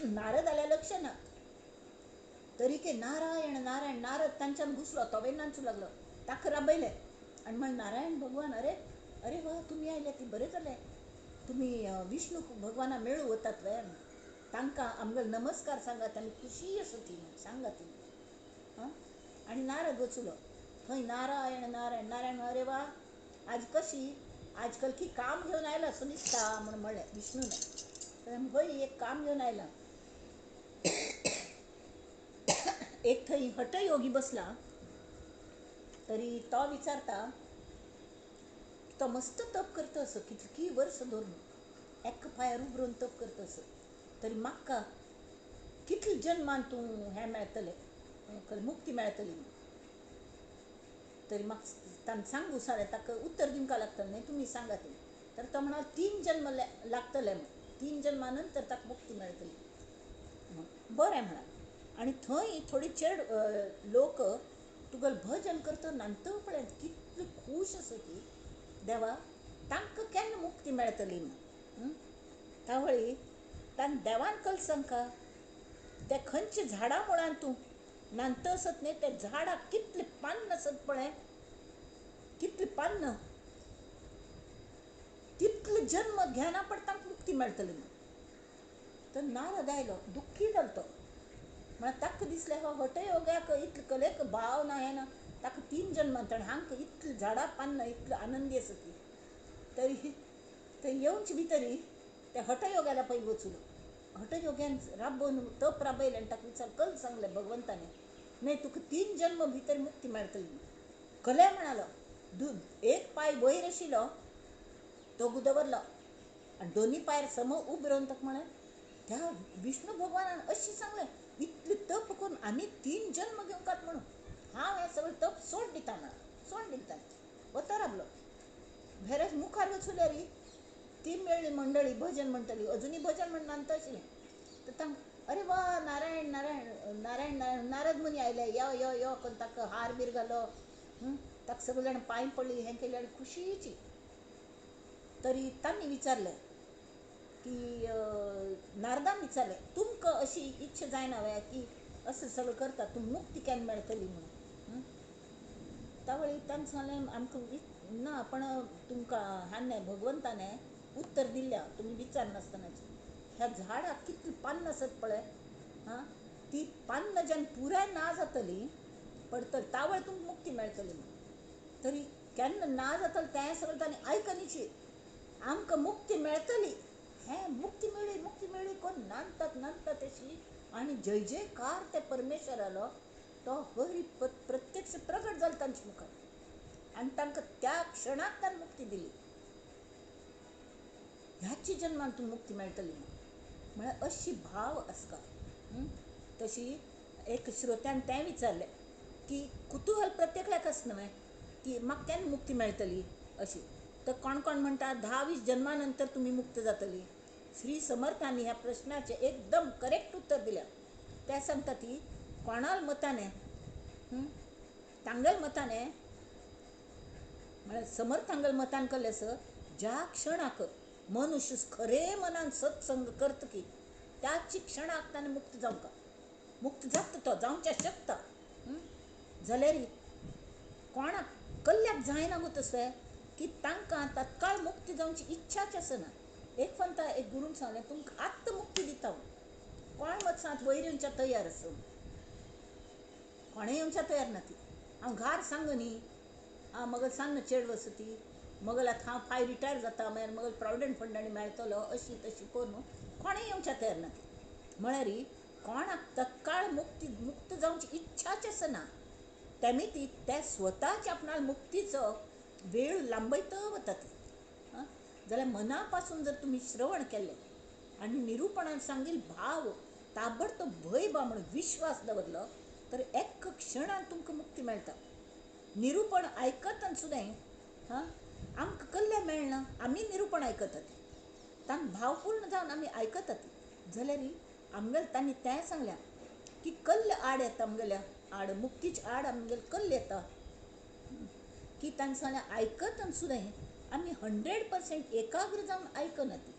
नारद आल्या लक्ष ना तरी के नारायण नारायण नारद तांच्यान घुसलो, तोवे नाचू लागलो, ताका राबयलें आनी म्हण नारायण भगवान अरे अरे वा तुमी आयले ती बरें जालें, तुमी विष्णू भगवाना मेळू वतात वे, तांकां आमगेलो नमस्कार सांगात आनी खुशी आसा ती सांगात ती. आं, आनी नारद वचलो थंय नारायण नारायण नारायण, अरे वा आज कशी आजकाल की काम घेवन आयला असो दिसता म्हूण म्हणलें विष्णूने. हय एक काम घेवन आयला. एक थंय हटयोगी बसला तरी तो विचारता, तो मस्त तप करता असो कितकी वर्स धरून एक पांयार उब रावन तप करता असो, तरी म्हाका कितले जन्मान तूं हें मेळटलें, मुक्ती मेळटली, तरी म्हाका ताणें सांगू सारें ताका उत्तर दिवंक लागतलें न्हय, तुमी सांगात. तर तो म्हणाल 3 जन्म लागतले म्हूण, 3 जन्मा नंतर ताका मुक्ती मेळटली. बरें म्हणाल. आनी थंय थोडी चेड लोक तुगेलें भजन करता नांत पळय कितली खूश आसा ती देवा, तांकां केन्ना मुक्ती मेळटली म्हूण. तावळी तांकां देवान कल सांगका ते खंयच्या झाडां मुळान तूं नांत आसत न्हय, त्या झाडाक कितलें पान्न आसत पळय, कितलें पान्न, तितले जन्म घेना पण तांकां मुक्ती मेळटली म्हूण. तर नारद आयलो दुख्खी जालो तो, म्हळ्यार ताका दिसलें हो हटयोग्याक इतलें कलेक भाव ना हें ना, ताका 3 जन्मान ताणें हांकां इतलीं झाडां पान्नां इतली आनंदी आसा ती. तरी थंय येवचे भितरी त्या हटयोग्याला पयलीं वचून हटयोग्यान राबोवन तप राबयलें आनी ताका विचार कल सांगलें भगवंताने, न्हय तुका 3 जन्म भितर मुक्ती मेळटली. कले म्हणालो, एक पांय वयर आशिल्लो तो दवरलो आनी दोनी पांयार सम उब रावन ताका म्हळें त्या विष्णू भगवानान अशें सांगलें इतलें तप करून आनी 3 जन्म घेवंकात म्हणून हांव हें सगळें तप सोड दिता म्हणा, सोड दिता. वता राबलो भेरेच मुखार वचुल्यार ती मेळ्ळी मंडळी भजन म्हणटली, अजुनूय भजन म्हण नांदता आशिल्लें. तर तांकां अरे वा नारायण नारायण नारायण नारायण नारद मुनी आयले, यो यो यो करून ताका हार बीर घालो, ताका सगळे जाण पांय पडली, हें केलें आनी खुशीची. तरी तांणी विचारलें की नारदान विचारलें तुमकां अशी इच्छा जायना वे की अशें सगळें करता तूं मुक्ती केन्ना मेळटली म्हणून. तावळी तांणी सांगलें आमकां ना, पण तुमकां हाणें भगवंताने उत्तर दिल्या तुमी विचार नासतनाचे, ह्या झाडाक कितलीं पान्नां आसत पळय, हां ती पान्नां जेन्ना पुराय ना जातली पडटली तावळ तुमकां मुक्ती मेळटली म्हणून. तरी केन्ना ना जातलें तें सगळें तांणी आयकनीची आमकां मुक्ती मेळटली, हें मुक्ती मेळ्ळी मुक्ती मेळ्ळी कोण नांदतात नांदतात अशी आनी जय जयकार त्या परमेश्वरालो तो हरी प्रत्यक्ष प्रगट जालो तांच्या मुखार आनी तांकां त्या क्षणाक ताणें मुक्ती दिली. ह्याची जन्मान तूं मुक्ती मेळटली म्हळ्यार अशी भाव आसता. तशी एक श्रोत्यान तें विचारलें की कुतूहल प्रत्येकल्याक आसना न्हय की म्हाका केन्ना मुक्ती मेळटली अशी. तर कोण कोण म्हणटा 10-20 जन्मा नंतर तुमी मुक्त जातली. श्री समर्थांनी ह्या प्रश्नाचें एकदम करेक्ट उत्तर दिल्या. त्या सांगता ती कोणाल मताने तांगेल मताने म्हळ्यार समर्थांगेल मतान केल्लें आसा ज्या क्षणाक मनुष्य खरे मनान सत्संग करता की त्याच क्षणाक ताणें मुक्त जावंक, मुक्त जाता तो जावच्या शकता. जाल्यार कोणाक कल्ल्याक जायना गो तसलें की तांकां तत्काळ मुक्ती जावची इच्छाच आसना. एक पंता एक गुरून सांगलें तुमकां आत्तां मुक्ती दिता, कोण मत सांग वयर येवच्या तयार आसा, कोणें येवच्या तयार ना ती. हांव घार सांग न्ही, आं मगल सांग चेड वसती मगल आतां हांव फाय रिटायर जाता मागीर मगल प्रोविडंट फंड आनी मेळटलो अशी तशी करून कोणें येवच्या तयार ना ती. म्हळ्यार कोणाक तत्काळ मुक्ती मुक्त जावची इच्छाच आसना, तेमी ती ते स्वताच आपणाक मुक्तीचो वेळ लांबयत वतात. आं, जाल्यार मना पासून जर तुमी श्रवण केलें आनी निरुपणान सांगील भाव ताबडतोब भंय बा म्हणून विश्वास दवरलो तर एक क्षणान तुमकां मुक्ती मेळटा. निरुपण आयकतना सुद्दां हां आमकां कल्लें मेळना, आमी निरुपण आयकतात तांकां भावपूर्ण जावन आमी आयकतात जाल्यार आमगेले तांणी तें सांगल्या की कल्ल आड येता, आमगेल्या आड मुक्तीचे आड आमगेले कल्ल येता की तांणी सांगलें आयकतना सुद्दां आमी 100% एकाग्र जावन आयकना ती.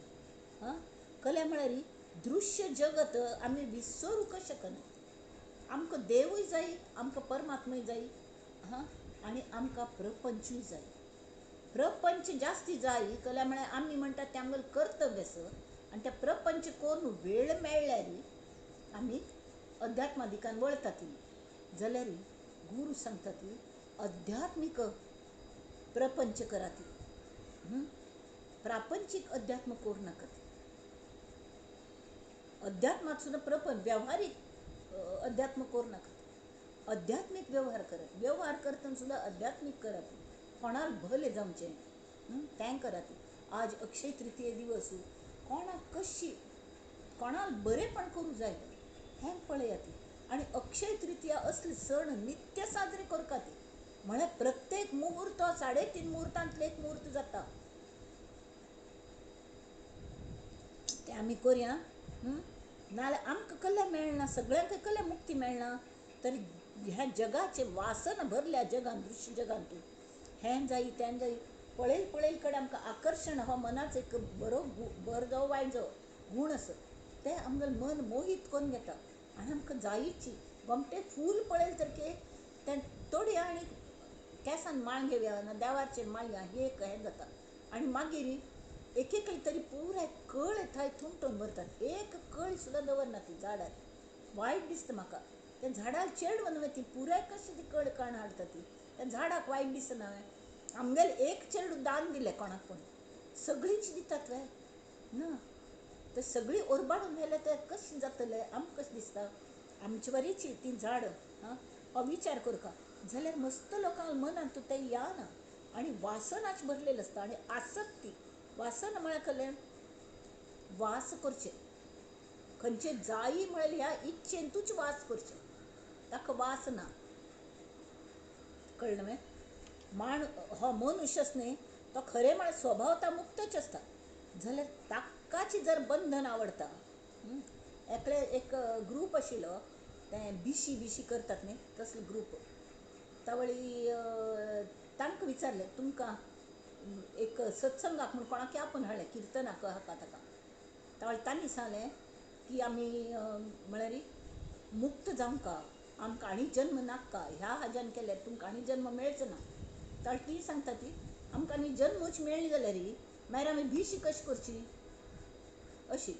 हां, कल्या म्हळ्यार दृश्य जगत आमी विसरूंक शकना. आमकां देवूय जाय, आमकां परमात्मय जाय, हां, आनी आमकां प्रपंचूय जाय. प्रपंच जास्ती जाय कल्या म्हळ्यार आमी म्हणटात तें आमगेलें कर्तव्य आसा आनी त्या प्रपंच करून वेळ मेळ्ळ्यार आमी अध्यात्मादिकान वळतात. जाल्यार गुरू सांगता ती अध्यात्मीक प्रपंच करात, प्रापंचीक अध्यात्म करूं नाकात. अध्यात्मात सुद्दां प्रपंच व्यवहारीक अध्यात्म करूं नाकात, अध्यात्मीक व्यवहार करात. व्यवहार करतना सुद्दां अध्यात्मीक करात, कोणाक भले जावचें तें करात. आज अक्षय तृतीय दिवस, कोणाक कशी कोणाक बरेंपण करूं जाय हें पळयात. आनी अक्षय तृतीया असले सण नित्य साजरे करतात, म्हळ्यार प्रत्येक मुहूर्त 3.5 मुहूर्तांतले एक मुहूर्त जाता. ते आमी करया, नाजाल्यार आमकां कल्लें मेळना, सगळ्यांक कल्लें मुक्ती मेळना. तर ह्या जगाचे वासन भरल्या जगान, दृश्य जगांतून हें जाय तें जाय, पळयल पळयल कडेन आमकां आकर्शण हो मनाचो एक बरो बरो जावं वायट जावं गूण आसा, तें आमगेलें मन मोहीत करून घेता आनी आमकां जायची गोमटें फूल पळयल तर तें तोडया आनी केंसान माळ घेवया ना देवाचेर माळया, हे एक हें जाता. आनी मागीर एक एकली तरी पुराय कळ थंय थुमटून भरतात, एक कळ सुद्दां दवरना ती झाडार. वायट दिसता म्हाका त्या झाडार चेडवन ती पुराय कशी ती कळ काण हाडटा ती, त्या झाडाक वायट दिसना. आमगेले एक चेडूं दान दिलें कोणाक पूण सगळींच दितात वे ना, तर सगळीं ओरबाडून व्हेल्यार तें कशें जातलें आमकां कशें दिसता. आमचे वरीची ती झाड हां हो विचार करका जाल्यार मस्त लोकांक मनांत तें या ना. आनी वासनाच भरलेलें आसता आनी आसक्ती. वासन म्हळ्यार कसलें वास करचें, खंयचे जायी म्हळ्यार ह्या इच्छेंतूच वास करचें, ताका वास ना. कळ्ळें न्हय? माण हो मनुष्य न्ही तो खरें म्हळ्यार स्वभावता मुक्तच आसता, जाल्यार ताकाच जर बंधन आवडटा. एकले एक ग्रूप आशिल्लो तें बिशी बिशी करतात न्ही तसलो ग्रूप. तावळी तांकां विचारलें तुमकां एक सत्संगाक म्हूण कोणाक आपोवन हाडलें किर्तनाक हाका ताका. तावळी तांणी सांगलें की आमी म्हळ्यार मुक्त जावंका, आमकां आनी जन्म नाका, ह्या हाज्यान केल्यार तुमकां आनी जन्म मेळचो ना. तावळी ती सांगता ती आमकां आनी जन्मूच मेळ्ळी जाल्यार मागीर आमी बिशी कशी करची अशी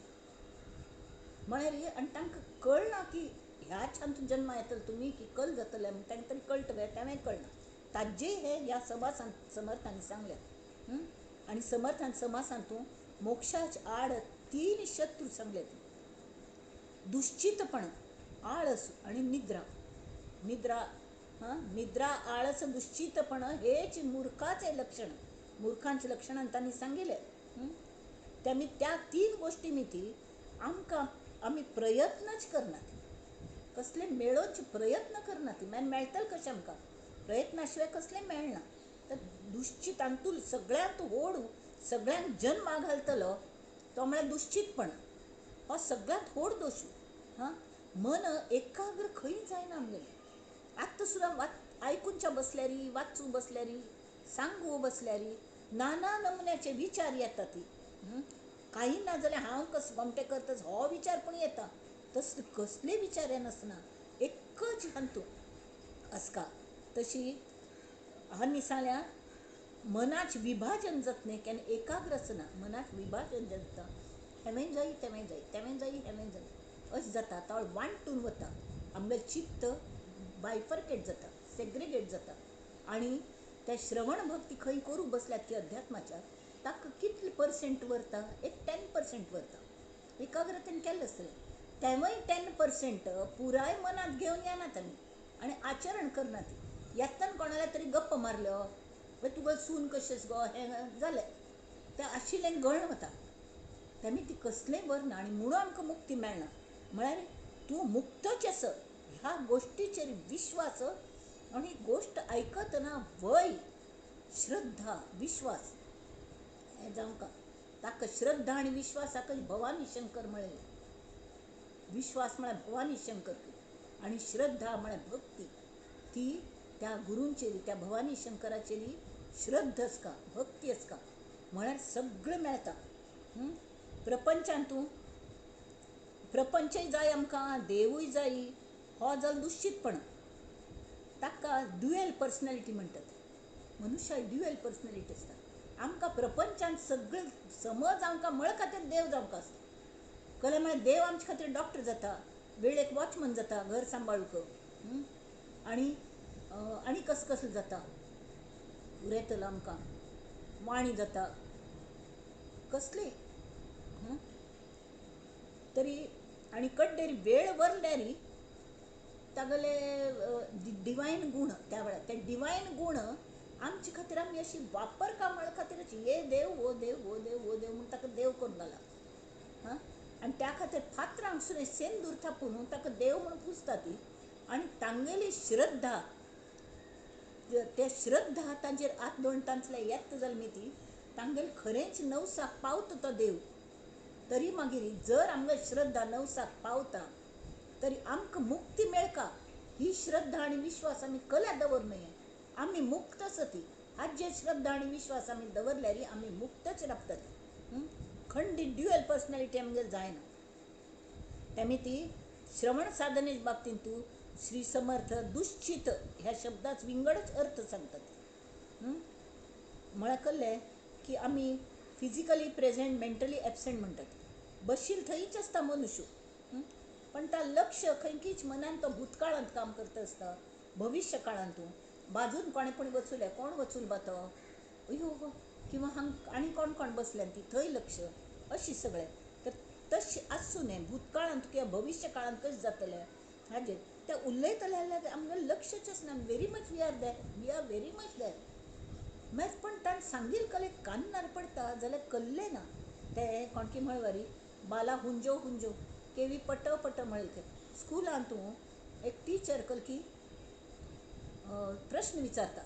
म्हळ्यार. आनी तांकां कळना की ह्याच हातूंत जन्मा येतले तुमी की कल जातले म्हूण तांकां तरी कळटा वे, तेंवूय कळना. ताजेय हे ह्या समासान समर्थांनी सांगल्या. आनी समर्थान समासांतूं मोक्षाच्या आड 3 शत्रू सांगले, दुश्चितपण, आळस आनी निद्रा. निद्रा हां, निद्रा आळस दुश्चितपण हेच मूर्खाचे लक्षण, मूर्खांचे लक्षणान तांणी सांगिल्लें. त्या त्या 3 गोश्टी ती आमकां आमी प्रयत्नच करनात, कसले मेळोवचे प्रयत्न करनात. मागीर मेळटलें कशें आमकां, प्रयत्ना शिवाय कसलें मेळना. तर दुश्चितांतूल सगळ्यांत व्हड सगळ्यांक जन्मा घालतलो तो म्हळ्यार दुश्चितपण, हो सगळ्यांत व्हड दोश. हां, मन एकाग्र खंय जायना आमगेलें. आतां सुद्दां आयकुच्या बसल्यारी, वाचूं बसल्यारी, सांगू बसल्यारी नाना नमुन्याचे विचार येतात. काही ना जाल्यार हांव कस गोमटें करता हो विचार पूण येता, तसले कसले विचार येनासतना एकच हातूंत आसका. तशी हांणी सांगल्या मनाचें विभाजन जाता न्ही, केन्ना एकाग्र आसना, मनाचें विभाजन जाता, हेवें जाय तेवें जाय, तेवें जाय हेवें जाय अशें जाता. तो वांटून वता, आमगेलें चित्त बायफर्केट जाता, सेग्रिगेट जाता. आनी त्या श्रवण भक्ती खंय करूं बसल्यात की अध्यात्माच्या ताका कितले पर्सेंट वरता, एक 10% वरता. एकाग्रतेन केल्लें आसतलें तेंवूय 10% पुराय मनांत घेवन येनात आमी आनी आचरण करनात. येतना कोणाला तरी गप्प मारलो, तुका सून कशेंच गो हें जालें, तें आशिल्लें गळून वता. तेमी ती कसलेंय बरना आनी म्हणून आमकां मुक्ती मेळना. म्हळ्यार तूं मुक्तच आस ह्या गोश्टीचेर विश्वास आनी गोश्ट आयकतना वय श्रद्धा विश्वास हें जावंक ताका श्रद्धा आनी विश्वास हाका भवानी शंकर म्हळें. विश्वास म्हळ्यार भवानी शंकर आनी श्रद्धा म्हळ्यार भक्ती. ती त्या गुरूंचेर, त्या भवानी शंकराचेर श्रद्धा आसका, भक्ती आसका, म्हळ्यार सगळें मेळटा. प्रपंचांत तूं प्रपंचय जाय आमकां, देवूय जाय, हो जालो दुश्चितपण. ताका ड्युएल पर्सनॅलिटी म्हणटात. मनुष्याक ड्युएल पर्सनॅलिटी आसता. आमकां प्रपंचांत सगळें समज आमकां मळ खातीर देव जावंक आसता. कळ्ळें? म्हळ्यार देव आमचे खातीर डॉक्टर जाता, वेळेक वॉचमन जाता, घर सांबाळूंक, आनी आनी कसं कसलें जाता, उरयतलो आमकां वाणी जाता, कसली तरी. आनी कड्डेर वेळ वरल्यार तागेले डिवायन गूण, त्या वेळार ते डिवायन गूण आमचे खातीर आमी अशी वापर का म्हळ्या खातीर हे देव हो देव हो देव हो देव म्हूण ताका देव करून घाला. हां, आनी त्या खातीर फातरांक सुद्दां सेंदूर थापून ताका देव म्हूण पुजता ती. आनी तांगेली श्रद्धा, ते श्रद्धा तांचेर आत दोन तांचले येता जाल्यार न्ही ती तांगेले खरेंच नवसाक पावता तो देव. तरी मागीर जर आमगे श्रद्धा नवसाक पावता तरी आमकां मुक्ती मेळका ही श्रद्धा आनी विश्वास आमी कल्या दवर न्हय, आमी मुक्त आसा ती. हाजेर श्रद्धा आनी विश्वास आमी दवरल्यार आमी मुक्तच रावतात. खंडीत ड्युएल पर्सनॅलिटी आमगेर जायना. तेमी ती श्रवण साधने बाबतींत तूं श्री समर्थ दुश्चित ह्या शब्दाच विंगडच अर्थ सांगतात. म्हळ्यार कळ्ळें की आमी फिजिकली प्रेझेंट मेंटली एबसेंट म्हणटात. बशील थंयच आसता मनुष्य, पण ता लक्ष खंयकीच मनान तो भूतकाळांत काम करता आसता, भविश्य काळांत. बाजून कोणें पण वचुले, कोण वचूल बा तो, अयो किंवा हांग आनी कोण कोण बसल्यान ती थंय लक्ष, अशी सगळें. तर तशें आसूं न्हय, भूतकाळांत किंवा भविश्य काळांत कशें जातलें हाजेर ते उलयतले जाल्यार आमगेलें लक्षच आसना. Very much we are there, we are very much there. मागीर पण ताणें सांगील कले कान्नार पडटा जाल्यार कल्लें ना. ते कोणकी म्हळवारी बाला हुंजो हुंजो केवी पट पट म्हळें. ते स्कुलांत तूं एक टिचर कलकी प्रश्न विचारता,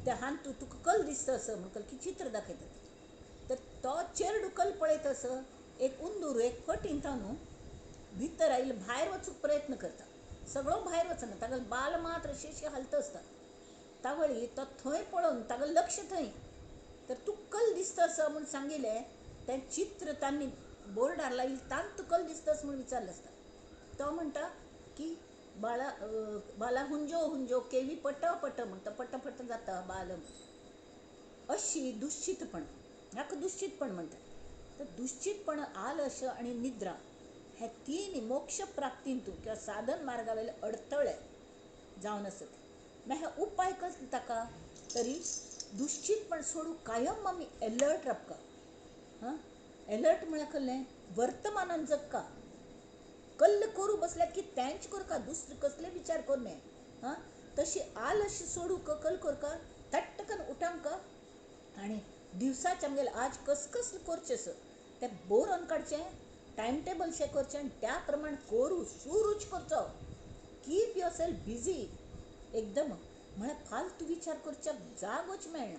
त्या हान तूं तुका कल दिसता असो म्हण कलकी चित्र दाखयतात. तर तो चेरडू कल पळयता असो एक उंदूर एक फटीन न्हू भितर आयिल्लो भायर वचूंक प्रयत्न करता. सगळो भायर वचना, तागेलो बाल मात्र अशी हालता आसता. तावळी तो थंय पळोवन तागेलें लक्ष थंय, तर तूं कल दिसता असो म्हूण सांगिल्लें तें चित्र तांणी बोर्डार लायिल्लें तांत तूं कल दिसता म्हूण विचारलें आसता. तो म्हणटा की बाळा बाला हुंजो हुंजो केवी पट पट म्हणटा, पट पट जाता बाल. अशी दुश्चितपण, हाका दुश्चितपण म्हणटात. तर दुश्चितपण, आलस आनी निद्रा हे तीन मोक्ष प्राप्तींतू किंवा साधन मार्गावेले अडथळे जावन आसत. मागीर हे उपाय कसले ताका? तरी दुश्चितपण सोडून कायम आमी एलर्ट रावका. हां, एलर्ट म्हळ्यार कसलें? वर्तमानान जगका. कल्ल करूं बसल्यात की तेंच करका, दुसरे कसले विचार करूं नये. हां, तशी आलस सोडूंक कल करका, तट्टकन उठांका आनी दिवसाचे आमगेलें आज कस कसलें करचें सर तें बरोवन काडचें, टायम टेबल शें करचें आनी त्या प्रमाण करूं सुरूच करचो. कीप your self busy एकदम, म्हळ्यार फालतू विचार करच्याक जागोच मेळना.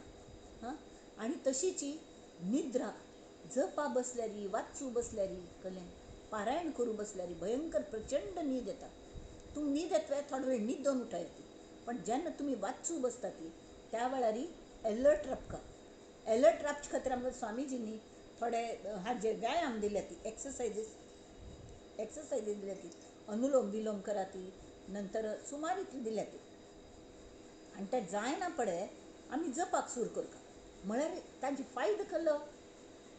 हां, आनी तशीच निद्रा, जपा बसल्यार, वाचूं बसल्यार, कळ्ळें, पारायण करूं बसल्यार भयंकर प्रचंड न्हीद येता. तूं न्हीद येता थोडो वेळ न्हिदोन उठाय ती, पण जेन्ना तुमी वाचूं बसता ती त्या वेळार एलर्ट रावका. एलर्ट रावचे खातीर आमकां स्वामीजींनी थोडे हाजे व्यायाम दिल्या ती, एक्सरसायजीस दिल्या ती, अनुलोम विलोम करा ती, नंतर सुमार इतली दिल्या ती. आनी ते जायना पडे आमी जपाक सुरू करता, म्हळ्यार तांचे फायदो केलो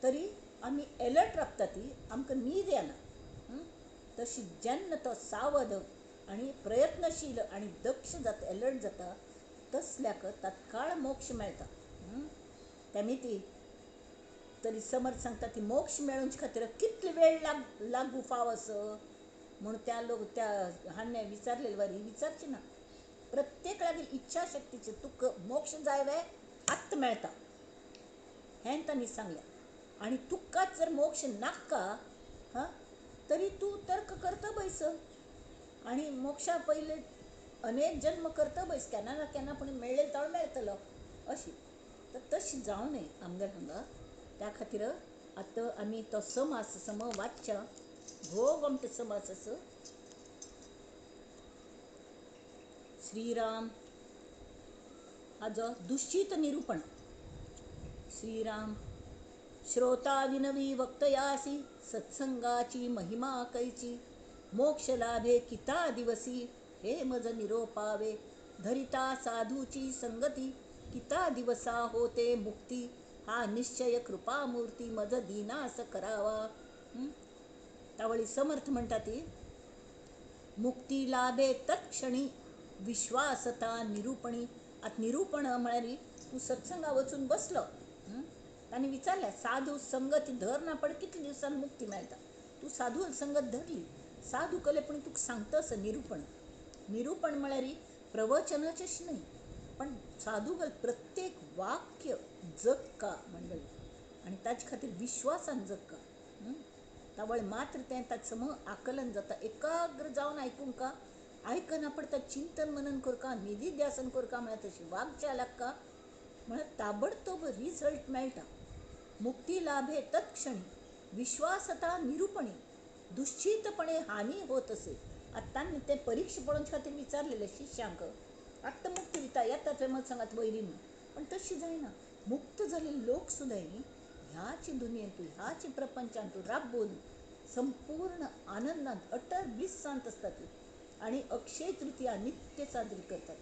तरी आमी एलर्ट रावता ती, आमकां न्हीद येना. तशी जेन्ना तो सावध आनी प्रयत्नशील आनी दक्ष जाता, एलर्ट जाता, तसल्याक तत्काळ मोक्ष मेळटा. तेमी ती तरी समर्थ सांगता ती मोक्ष मेळोवचे खातीर कितले वेळ लागू फाव असो म्हूण त्या लोक त्या हाणें विचारलेले वारी विचारचे ना. प्रत्येक लागीं इच्छाशक्तीचे तुका मोक्ष जाय वे आत्त मेळटा हें तांणी सांगलें. आनी तुकाच जर मोक्ष नाका हां तरी तूं तर्क करता बैस आनी मोक्षा पयले अनेक जन्म करता बैस, केन्ना ना केन्ना पूण मेळ्ळे तळ मेळटलो अशी. तर तशी जावं नये आमगेर हांगा. त्या खातीर आतां आमी तो समास सम वाचच्या भोव आमचो समास आसा. श्रीराम हाजो दुश्चित निरूपण. श्रीराम श्रोता विनवी वक्तयासी सत्संगाची महिमा कैची, मोक्ष लाभे किता दिवसी हे मज निरोपावे, धरिता साधूची संगती किता दिवसा होते मुक्ती, हा निश्चय कृपामूर्ती मज दीनास करावा. तावळी समर्थ म्हणटा ती मुक्ती लाभे तत्क्षणी विश्वासता निरूपणी. आतां निरूपण म्हळ्यार तूं सत्संगा वचून बसलो, तांणी विचारलें साधू संगती धर ना पण कितले दिवसान मुक्ती मेळटा, तूं साधू संगत धरली, साधू कले पण तुका सांगता असं निरूपण. निरूपण म्हळ्यार प्रवचनाचें न्हय पण साधू गल प्रत्येक वाक्य जगका म्हणलें आनी ताचे खातीर विश्वासान जगका. तावळ मात्र तें ताचे सम आकलन जाता, एकाग्र जावन आयकूंक आयकना पण ताचें चिंतन मनन करका, निधिध्यासन करका, म्हळ्यार तशी वागच्या लागका म्हळ्यार ताबडतोब रिजल्ट मेळटा. मुक्ती लाभे तत्क्षणी विश्वासता निरूपणी दुश्चितपणे हानी होत असे. आतां तांणी तें परिक्षा पळोवचे खातीर विचारलेलें शिष्यांक, आत्तां मुक्ती दिता येता थंय मत सांगात वयरी म्हूण, पण तशी जायना. मुक्त जाल्ले लोक सुद्दां ह्याच दुनियेंतू ह्याच प्रपंचांतू राबून संपूर्ण आनंदांत अटल ब्लिसांत आसतात आनी अक्षय तृतीया नित्य साजरी करतात.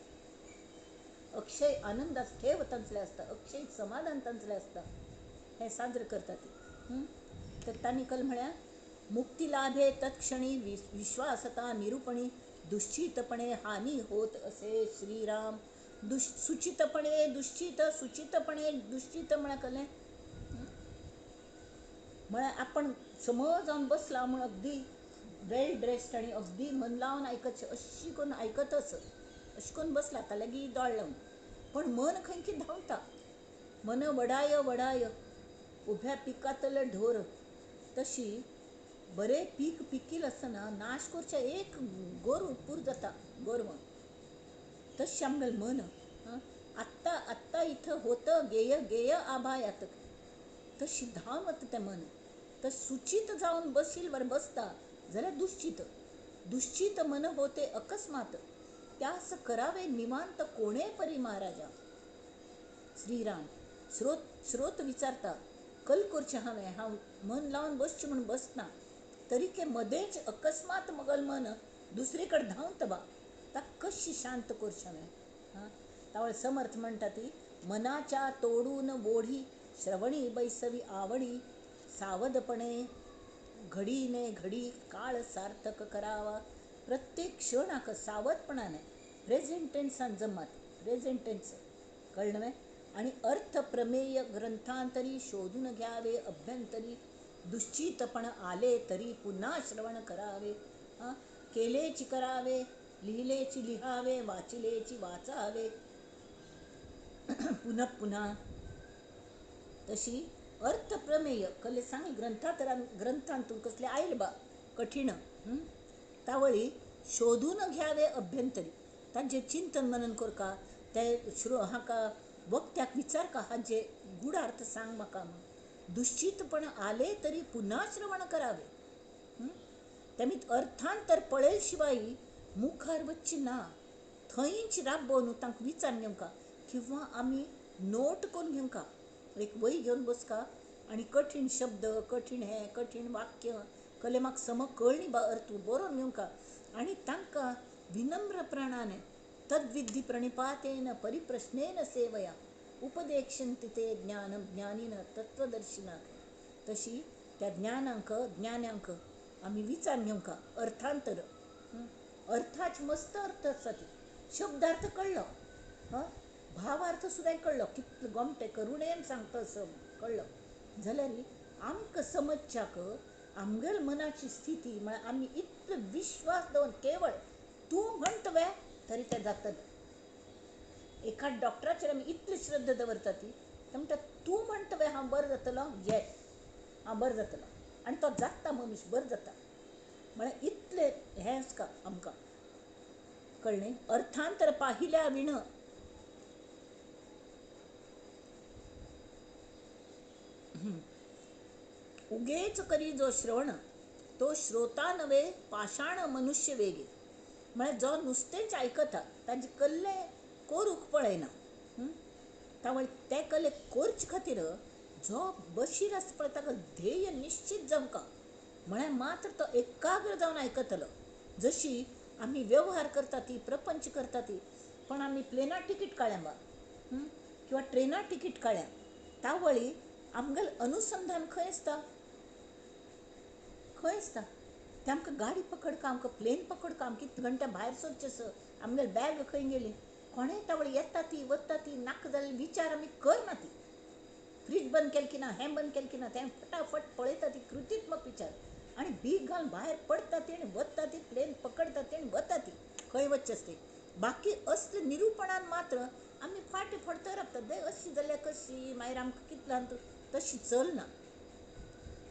अक्षय आनंदात ठेव तांचले आसता, अक्षय समाधान तांचले आसता, हें साजरे करतात. तर तांणी कल म्हळ्यार मुक्ती लाभे तत्क्षणी विश्वासता निरूपणी दुश्चितपणे हानी होत असे. श्रीराम सुचितपणे दुश्चित, सुचितपणे दुश्चित म्हळ्यार कलें म्हळ्यार आपण समज जावन बसला म्हूण अगदी वेल ड्रेस्ड आनी अगदी मन लावन आयकचें अशी करून आयकतच अशें करून बसला ताका लागीं दोळ लावन, पण मन खंय की धांवता. मन वडाय वडाय उभ्या पिकातले ढोर, तशी बरें पीक पिकील आसतना नाश करचें एक गोरव पूर जाता गोरवां, तशें आमगेलें मन आत्तां आत्तां इथं होतं गेय गेय आभायात, तशी धांव वता तें मन. तर सुचीत जावन बशील वर बसता जाल्यार दुश्चित, दुश्चित मन होते अकस्मात, त्यास करावे निवांत कोणे परी महाराजा. श्रीराम स्रोत विचारता कल करचें हांवें, हांव मन लावन बसचें म्हूण बसना तरी के मदेंच अकस्मात मगल मन दुसरे कडेन धांवता बा, ताका कशी शांत करचें हांवें. हां तावळ समर्थ म्हणटा ती मनाच्या तोडून वोढी श्रवणी बैसवी आवडी, सावधपणे घडीने घडी काळ सार्थक करावा. प्रत्येक क्षणाक सावधपणाने प्रेझेंट टेन्सान जमात, प्रेझेंट टेन्स कळ्ळें. आनी अर्थ प्रमेय ग्रंथांतरी शोधून घ्यावे अभ्यंतरी, दुश्चितपण आले तरी पुन्हा श्रवण करावे. हां केलेची करावे, लिहिलेची लिहावे, वाचिलेची वाचावे पुन्हा पुन्हा. तशी अर्थ प्रमेय कले सांग ग्रंथात ग्रंथांतून कसले आयल बा कठीण तावळी शोधून घ्यावे अभ्यंतरी, तांचे चिंतन मनन करका, ते हाका वक्त्याक विचार का हाजे गूढार्थ सांग म्हाका म्हूण. दुश्चितपण आले तरी पुन्हा श्रवण करावे. तेमीत अर्थांतर पळयल शिवाय मुखार वच्ची ना, थंयच राबोवन तांकां विचार घेवंका किंवा आमी नोट करून घेवंका, एक वही घेवन बसका आनी कठीण शब्द कठीण हें कठीण वाक्य कले म्हाका सम कळ्ळी बा अर्थ बरोवन घेवंका आनी तांकां विनम्रप्रणाने तद्विद्धी प्रणिपातेन परिप्रश्नेन सेवया उपदेक्षन्ति ते ज्ञानम ज्ञानीन तत्वदर्शिनाक. तशी त्या ज्ञानांक ज्ञान्यांक आमी विचार घेवंका अर्थांतर, अर्थाच मस्त अर्थ आसा ती, शब्दार्थ कळ्ळो, हं भावार्थ सुद्दां कळ्ळो, कितलो गोमटे करुणेन सांगता असो कळ्ळो जाल्यार आमकां समजच्याक आमगेल मनाची स्थिती म्हळ्यार आमी इतलो विश्वास दवरून केवळ तूं म्हणटा वे तरी तें जातलें. एका डॉक्टराचेर आमी इतली श्रद्धा दवरता ती म्हणटा तूं म्हणटा वे हांव बरो जातलो, ये हांव बरो जातलो, आनी तो जाता, मनीस बरो जाता. म्हळ्यार इतलें हें आसता आमकां, कळ्ळें? अर्थांतर पाहिल्या विण उगेच करी जो श्रवण तो श्रोता नव्हे पाषाण मनुष्य वेगे. म्हळ्यार जो नुस्तेंच आयकता ताजे कल्ले कोरूंक पळयना, तावळ ते कल्ले कोरचे खातीर जो बशीर आसता पळय ताका ध्येय निश्चित जावंक, म्हळ्यार मात्र तो एकाग्र जावन आयकतलो. जशी आमी व्यवहार करता ती, प्रपंच करता ती, पण आमी प्लेनार तिकीट काडल्या बा किंवा ट्रेनार तिकीट काडल्या, तावळी आमगेलें अनुसंधान खंय आसता, खंय आसता? ते आमकां गाडी पकडका, आमकां प्लेन पकडका, आमकां कितले घंट्या भायर सरचें सर, आमगेलें बॅग खंय गेली, कोणें तावळी येता ती वता ती, नाका जाल्ले विचार आमी करना ती. फ्रीज बंद केलें की ना, हें बंद केलें की ना, तें फटाफट पळयता ती, कृतीत्मक विचार, आनी बीग घालून भायर पडटा ती आनी वता ती, प्लेन पकडटा ती आनी वता ती खंय वचचें आसता. बाकी असले निरुपणान मात्र आमी फाटी फडत रावतात, दे अशी जाल्यार कशी, मागीर आमकां कितल्यान तशी चलना.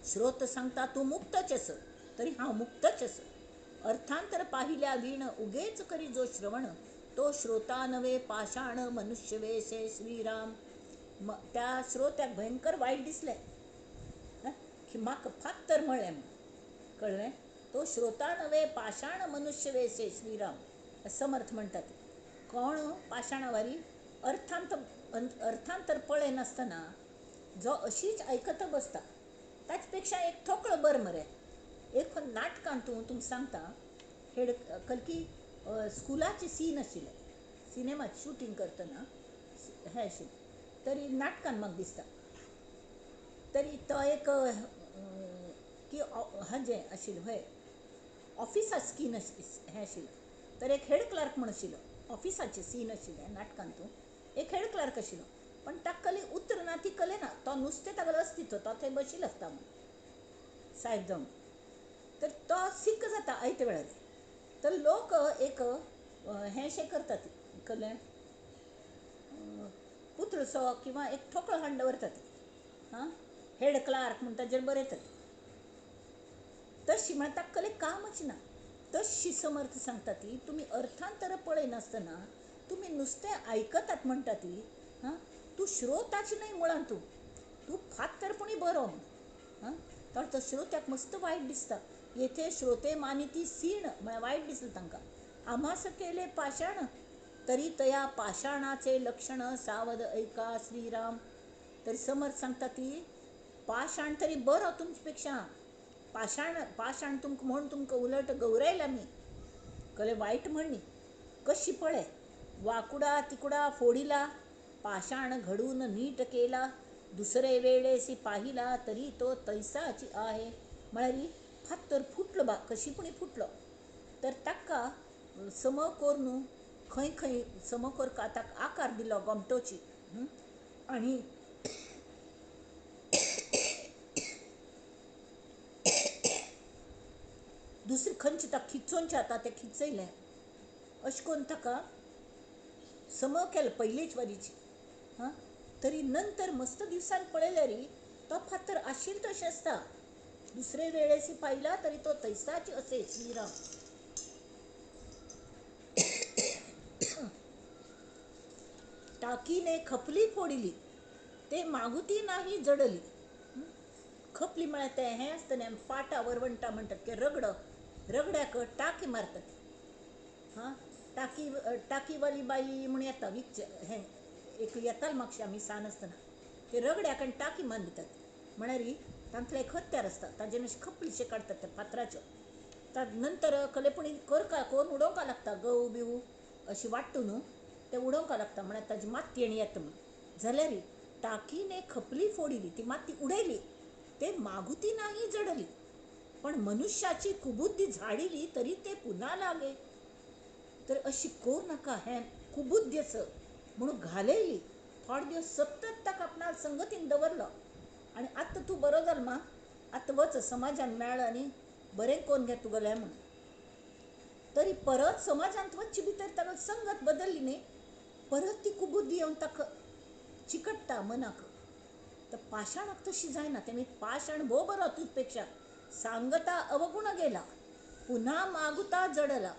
श्रोत सांगता तूं मुक्तच आस, तरी हांव मुक्तच आस. अर्थांतर पाहिल्या वीण उगेच करी जो श्रवण तो श्रोता नव्हे पाषाण मनुष्य वेशे श्रीराम. त्या श्रोत्याक भयंकर वायट दिसलें की म्हाका फातर म्हळ्ळें म्हूण, कळ्ळें? तो श्रोता नव्हे पाषाण मनुष्य वेशे श्रीराम. समर्थ म्हणटात कोण पाषाणावारी अर्थांतर पळयनासतना जो अशीच आयकत बसता ताचे पेक्षा एक ठोकळो बरें मरे. एक नाटकान तूं तुमकां सांगता, हेड कलकी स्कुलाचे सीन आशिल्लें, सिनेमात शुटींग करतना हें आशिल्लें, तरी नाटकान म्हाका दिसता तरी तो एक की हाजें आशिल्लें, हय ऑफिसा स्कीन हें आशिल्लें, तर एक हेड क्लार्क म्हूण आशिल्लो, ऑफिसाचें सीन आशिल्लें नाटकान तूं, एक हेड क्लार्क आशिल्लो, पण ताका कली उतर ना ती कले ना, तो नुस्तें तागेलो अस्तित्व, तो थंय बशिल्लो आसता म्हूण सायब जावन, तर तो सिक्क जाता आयते वेळार. तर लोक एक हें शें करतात, कलें पुतळसो किंवा एक ठोकळो हाडून दवरतात, हां हेड क्लार्क म्हूण ताजेर बरयतात. तशी म्हळ्यार ताका कले कामच ना. तशी समर्थ सांगता ती तुमी अर्थांतर पळयनासतना तुमी नुस्तें आयकतात म्हणटा ती, हां तूं श्रोताच न्हय मुळान, तूं तूं फातरपणी बरो म्हूण, हां तर तो श्रोत्याक मस्त वायट दिसता. येथे श्रोते मानिती सीण म्हळ्यार वायट दिसलें तांकां. आम्हास केले पाषाण तरी तया पाषाणाचे लक्षण सावध ऐका श्रीराम. तरी समर्थ सांगता ती पाषाण तरी बरो तुमचे पेक्षा, पाषाण पाषाण तुमकां म्हूण तुमकां उलट गौरायला मी, कले वायट म्हणणी कशी पळय, वाकुडा तिकुडा फोडिला पाषाण घडून नीट केला, दुसरे वेळेसी पाहिला तरी तो तैसाची आहे. म्हळ्यार फातर फुटलो बा, कशी पुणी फुटलो, तर ताका सम कोरून खंय खंय सम कोरका ताका आकार दिलो गोमटोची, आनी दुसरी खंयची ताका खिचोवचें आतां तें खिचयलें, अशें करून ताका सम केलें पयलेच वरीची. हां तरी नंतर मस्त दिवसान पळयल्यार तो फातर आशिल्लो तशें आसता, दुसरे वेळेसी पाहिला तरी तो तैसाच असे श्रीराम. टाकीने खपली फोडिली ते मागुती नाही जडली. खपली म्हळ्यार तें हें आसता न्ही, पाटा वरवंटा म्हणटात की रगडो, रगड्याक टाकी मारतात, हां टाकी टाकीवाली बाई म्हूण येता विकचे, हें एक येतालें मातशें आमी सान आसतना, ते रगड्याक आनी टाकी मारून दितात, म्हळ्यार तांतलें एक हत्यार आसता ताजेर अशें खपलीशें काडटात त्या फातराच्यो. नंतर कलेपणी करका कोरून उडोवंक लागता, गंव बिव अशी वाडटू न्हू ते उडोवंक लागता, म्हळ्यार ताजी माती आनी येता म्हूण. जाल्यार टाकीने खपली फोडिली, ती माती उडयली, ते मागुती नाही जडली, पण मनुष्याची कुबुद्धी झाडिली तरी ते पुन्हा लागे. तर अशी कोर नाका हें कुबुद्ध्यच म्हणून घालयली. थोडे दिवस सतत ताका आपणा संगतीन दवरलो आनी आतां तूं बरो जाल मा, आतां वच समाजान मेळ आनी बरें कोन्न घे तुगेलें म्हूण. तरी परत समाजांत वचचे भितर ताका संगत बदल्ली न्ही, परत ती कुबुद्दी येवन ताका चिकट्टा मनाक. तर पाशाणाक तशी जायना. तेमी पाशाण भोव बरो तुजपेक्षा. सांगता अवगुण गेला पुन्हा मागुता जडला.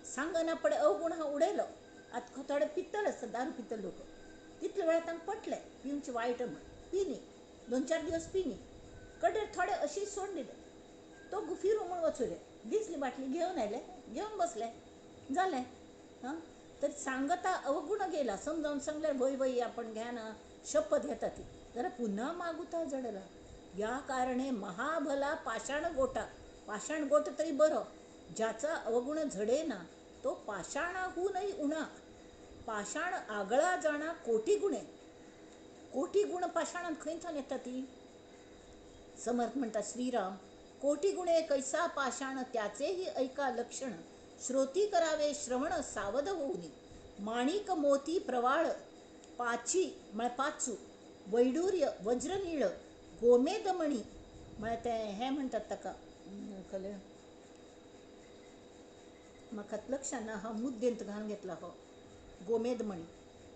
सांगना पडे अवगुण हा उडयलो. आतां थोडे पितल आसता, दारू पितले लोक, तितले वेळार तांकां पटलें पिवचे वायट म्हण, पिनी 2-4 दिवस पिनी, कडेर थोडे अशी सोड दिले. तो गुफिरू म्हूण वचुले, दिसली बाटली घेवन आयले, घेवन बसले, जालें. हां, तर सांगता अवगुण गेला, समजावन सांगल्यार वय वय आपण घेना, शपथ घेता ती, जाल्यार पुन्हा मागुता जडला. या कारणे महाभला पाषाण गोटा, पाषाण गोट तरी बरो, ज्याचा अवगुण झडेना तो पाषाणाहूनही उणा. पाषाण आगळा जाणा कोटी गुणे. कोटी गुण पाषाणांत खंय थंय येता ती? समर्थ म्हणटा श्रीराम, कोटी गुणे कैसा पाषाण त्याचेही ऐका लक्षण. श्रोती करावे श्रवण सावध होऊनी. माणिक मोती प्रवाळ पाची म्हळ्यार पाचू, वैडूर्य वज्रनीळ गोमेदमणी म्हळ्यार ते हें म्हणटात ताका, कले म्हाका लक्षान ना, हांव मुद्देंत घालून घेतला हो गोमेदमणी.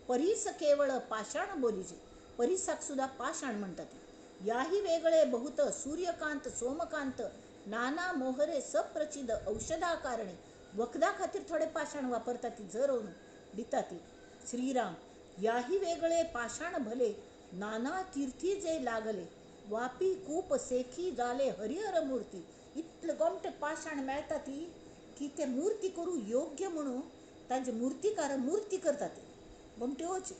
परीस केवळ पाषाण बोलीजे, परिसाक सुद्धा पाषाण म्हणटात. याही वेगळे बहुत सूर्यकांत सोमकांत नाना मोहरे सप्रचिद औषधा कारणे. वखदा खातीर थोडे पाषाण वापरतात ती, झरोवन दिता ती. श्रीराम, याही वेगळे पाषाण भले नाना तीर्थी जे लागले. वापी कूप सेखी जाले हरिहर मूर्ती. इतले गोमटे पाषाण मेळटा ती की ते मूर्ती करूं योग्य म्हणून तांचे मूर्तिकार मूर्ती करतात ते गोमट्योच.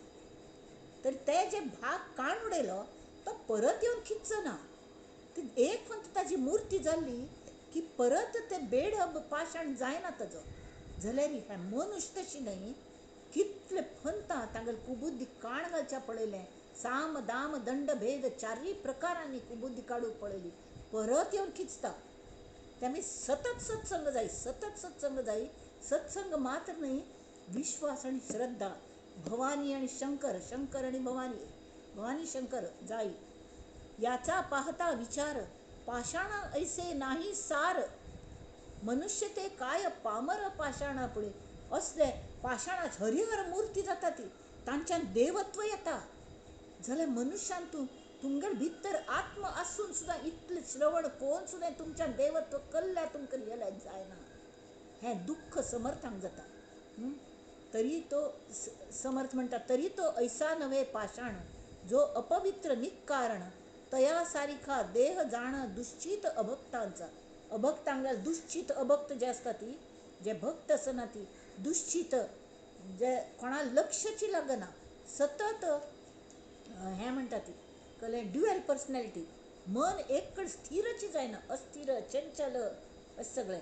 तर ते जे भाग काण उडयलो तो परत येवन खिच्चो ना. एक फक्त ताजी मूर्ती जाल्ली की परत ते बेडब पाषाण जायना ताजो. जाल्यार हें मनुष्य तशी न्हय, कितले फंता तांगेले कुबुद्दी काण घालच्या पळयलें, साम दाम दंड भेद चारय प्रकारांनी कुबुद्दी काडूंक पळयली, परत येवन खिचता. त्यामुळे सतत सत्संग जाय, सतत सत्संग जाय. सत्संग मात्र न्हय, विश्वास आनी श्रद्धा, भवानी आणि शंकर, शंकर आणि भवानी, भवानी शंकर जाई. याचा पाहता विचार पाषाण ऐसे नाही सार. मनुष्य ते काय पामर पाषाणा पुढे. असले पाषाणात हरिहर मूर्ती जाता ती, तांच्यान देवत्व येता. जाल्यार मनुष्यान तूं तुमगेर भितर आत्म आसून सुद्दां इतलें श्रवण कोण सुद्दां तुमच्या देवत्व कल्ल्यार तुमकां रियलायज जायना. हें दुख्ख समर्थांक जाता. तरी तो समर्थ म्हणटा, तरी तो ऐसा नव्हे पाषाण जो अपवित्र निकारण. तया सारिखा देह जाण दुश्चित अभक्तांचा. अभक्तांक दुश्चित अभक्त जे आसता ती, जे भक्त आसना ती दुश्चित, जे कोणा लक्षची लागना, सतत हें म्हणटा ती कळ्ळें, ड्युएल पर्सनॅलिटी, मन एक कडेन स्थिरची जायना, अस्थिर चंचल अशें सगळें.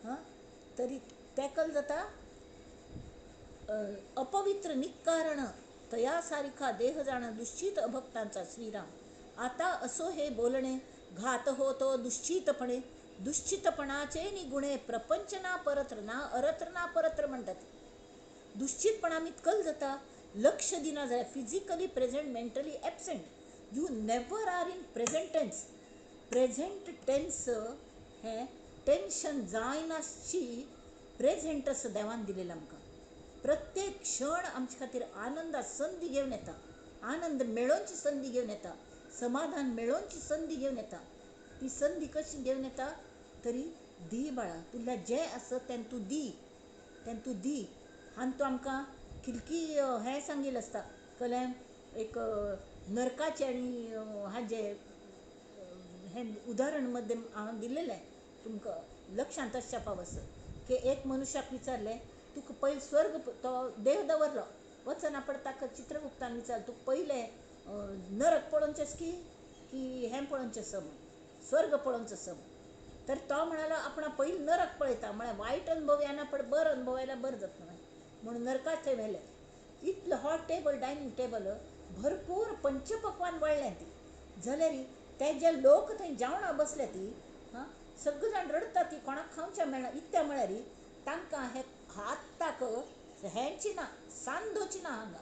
हां, तरी तेकल जाता अपवित्र निकारण तया सारिखा देह जाण दुश्चित अभक्तांचा. श्रीराम, आता असो हे बोलणे घात होतो दुश्चितपणे. दुश्चितपणाचे निगुणे प्रपंच ना परत्र ना अरत्र ना परत्र म्हणटात. दुश्चितपणा कल जाता, लक्ष दिना जाल्यार physically present, mentally absent. You never are in present tense. Present tense हें टेन्शन जायनासची प्रेझेंट असो देवान दिलेलो आमकां. प्रत्येक क्षण आमचे खातीर आनंदा संदी घेवन येता, आनंद मेळोवची संदी घेवन येता, समाधान मेळोवची संदी घेवन येता. ती संदी कशी घेवन येता? तरी दी बाळा, तुला जें आसा तें तूं दी, तें तूं दी. आनी तो आमकां खिलकी हें सांगिल्लें आसता, कळ्ळें, एक नरकाचें आनी हाजें हें उदाहरण मदें हांवें दिलेलें तुमकां लक्षांत आसच्या पावस की एक मनुष्याक विचारलें, तुका पयलें स्वर्ग, तो देह दवरलो वचना पड, ताका चित्रगुप्तान विचारलें, तुका पयलें नरक पळोवचें की की हें पळोवचें आसा म्हूण, स्वर्ग पळोवचो आसा म्हूण. तर तो म्हणालो आपणा पयलीं नरक पळयता, म्हळ्यार वायट अनुभव येना पण बरो अनुभव आयल्यार बरें जातलें म्हणून नरकाच थंय व्हेलें. इतलो हॉट टेबल, डायनींग टेबल भरपूर पंचपक्वान वाडलें ती. जाल्यार ते जे लोक थंय जेवणाक बसले ती, हां, सगळे जाण रडटा ती, कोणाक खावचें मेळना. इतलें म्हळ्यार तांकां हे हाताक हेंची ना, सांदोची ना हांगा,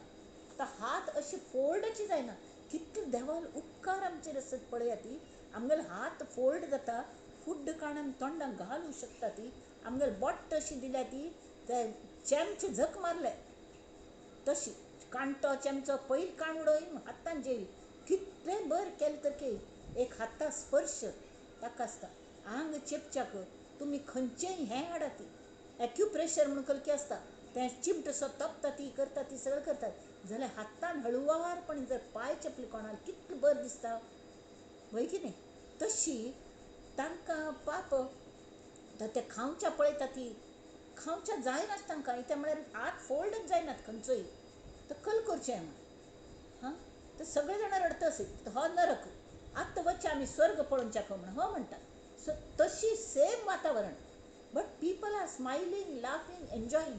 तर हात अशी फोल्डची जायना. कितले देवान उपकार आमचेर आसत पळया ती, आमगेले हात फोल्ड जाता, फुड्ड काडून तोंडाक घालूंक शकता ती. आमगेले बोट अशी दिल्या ती, ते चेमचे झक मारले, तशी कांटो चमचो पयल काण उडय हातान जेयल कितलें बरें केलें तर के एक हाता स्पर्श ताका आसता. आंग चेपच्याक तुमी खंयचेय हें हाडात, एक्युप्रेशर म्हणून कलकी आसता, तें चिमटसो तोपता ती करता ती सगळें करतात जाल्यार हातान हळुवारपणी जर पांय चेपले कोणाक कितलें बरें दिसता वय की न्ही. तशी तांकां पाप ते खावच्या पळयता ती खावच्या जायनात तांकां, कित्याक म्हळ्यार हात फोल्डच जायनात खंयचोय, तर कल करचें हां. तर सगळे जाणां रडटा अशें हो नरक, आत्तां वचचें आमी स्वर्ग पळोवच्याक म्हण हो म्हणटा. सो तशी सेम वातावरण, but people are smiling, laughing, enjoying.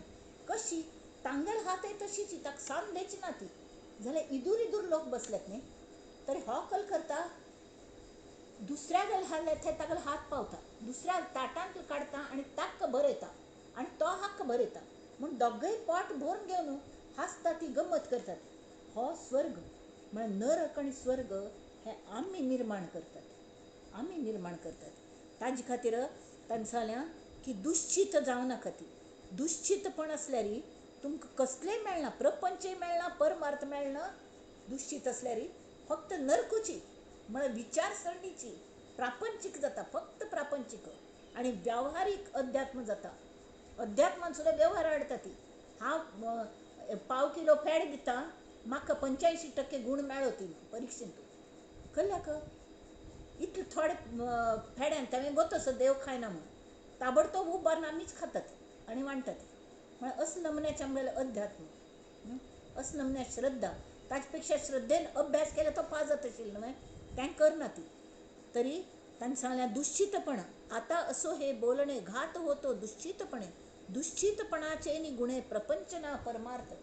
कशी तांगेल हातय तशीच, ताका सांद ना ती. जाल्यार इदूर इदूर लोक बसल्यात न्ही, तरी हो कल करता दुसऱ्या गेल हाडले थंय तागेलो हात पावता, दुसऱ्या ताटांत काडटा आनी ताक्क भरयता आनी तो हक्क भरयता, म्हूण दोगय पोट भरून घेवन हांसता ती गमत करतात. हो स्वर्ग म्हळ्यार नरक आनी स्वर्ग हे आमी निर्माण करतात, आमी निर्माण करतात. ताजे खातीर तांणी सांगलें की दुश्चित जावं नाका. ती दुश्चितपण आसल्यार तुमकां कसलेंय मेळना, प्रपंचय मेळना, परमार्थ मेळना. दुश्चित आसल्यार फक्त नरकुची म्हळ्यार विचारसरणीची प्रापंचीक जाता, फक्त प्रापंचीक आनी व्यावहारीक अध्यात्म जाता. अध्यात्मान सुद्दां व्यवहार हाडटा ती. हांव पाव किलो फेड दिता, म्हाका 85% गूण मेळो ती परिक्षेंत कल्ल्याक इतले थोडे फेड्यान ताणें गोतसो देव खायना म्हूण ताबडतोब उबारून आमीच खातात आनी वांट्टात. म्हळ्यार असले नमुन्याचें आमगेलें अध्यात्म, असले नमुन्या श्रद्धा. ताचे पेक्षा श्रद्धेन अभ्यास केल्यार तो पास जाता आशिल्लो न्हय, तें करना ती. तरी ताणें सांगलें दुश्चितपण आतां असो हे बोलणे घात होतो दुश्चितपणे, दुश्चितपणाचे नि गुणे प्रपंच ना परमार्थ.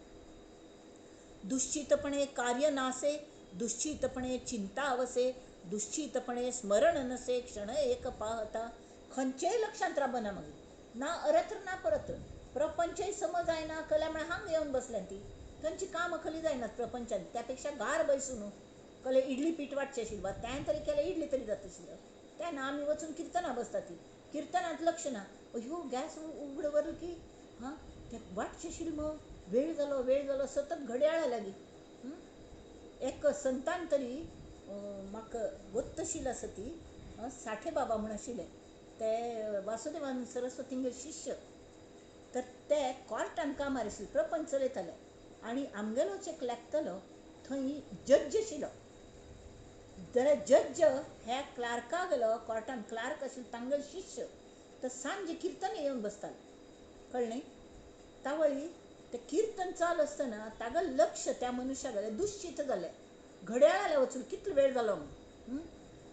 दुश्चितपणे कार्य नासे, दुश्चितपणे चिंता अवसे, दुश्चितपणे स्मरण नसे क्षण एक पाहता. खंयचेय लक्षांत राबना मागीर, ना अरत्र ना परत्र. प्रपंचय समज जायना कल्या म्हळ्यार हांगा येवन बसल्यान ती थंयची कामां खली जायनात प्रपंचान. त्या पेक्षा गार बैसून कले इडली पीठ वाटचें आशिल्लें बा तें तरी केलें इडली तरी जाता आशिल्लें. तेन्ना आमी वचून किर्तनां बसता ती, किर्तनांत लक्ष ना, अयो गॅस उगड व्हरलो की हां तें वाटचें आशिल्लें मग, वेळ जालो वेळ जालो, सतत घडयाळा लागीं. एक संतान तरी म्हाका गोत्तशील आसा ती, साठे बाबा म्हूण आशिल्ले ते वासुदेवानंद सरस्वतींगे शिष्य. तर ते कोर्टान कामार आशिल्ले, प्रपंच चलयताले आनी आमगेलोच एक लेखतलो थंय जज्ज आशिल्लो. जाल्यार जज्ज ह्या क्लार्का गेलो, कोर्टान क्लार्क आशिल्लो तांगेलो शिष्य. तर सांजे किर्तन येवन बसताले, कळ्ळें. तावळी तें किर्तन चालू आसतना तागेलें लक्ष त्या मनुष्या गेलें, दुश्चित जालें, घड्याळाला वचून कितलो वेळ जालो म्हूण.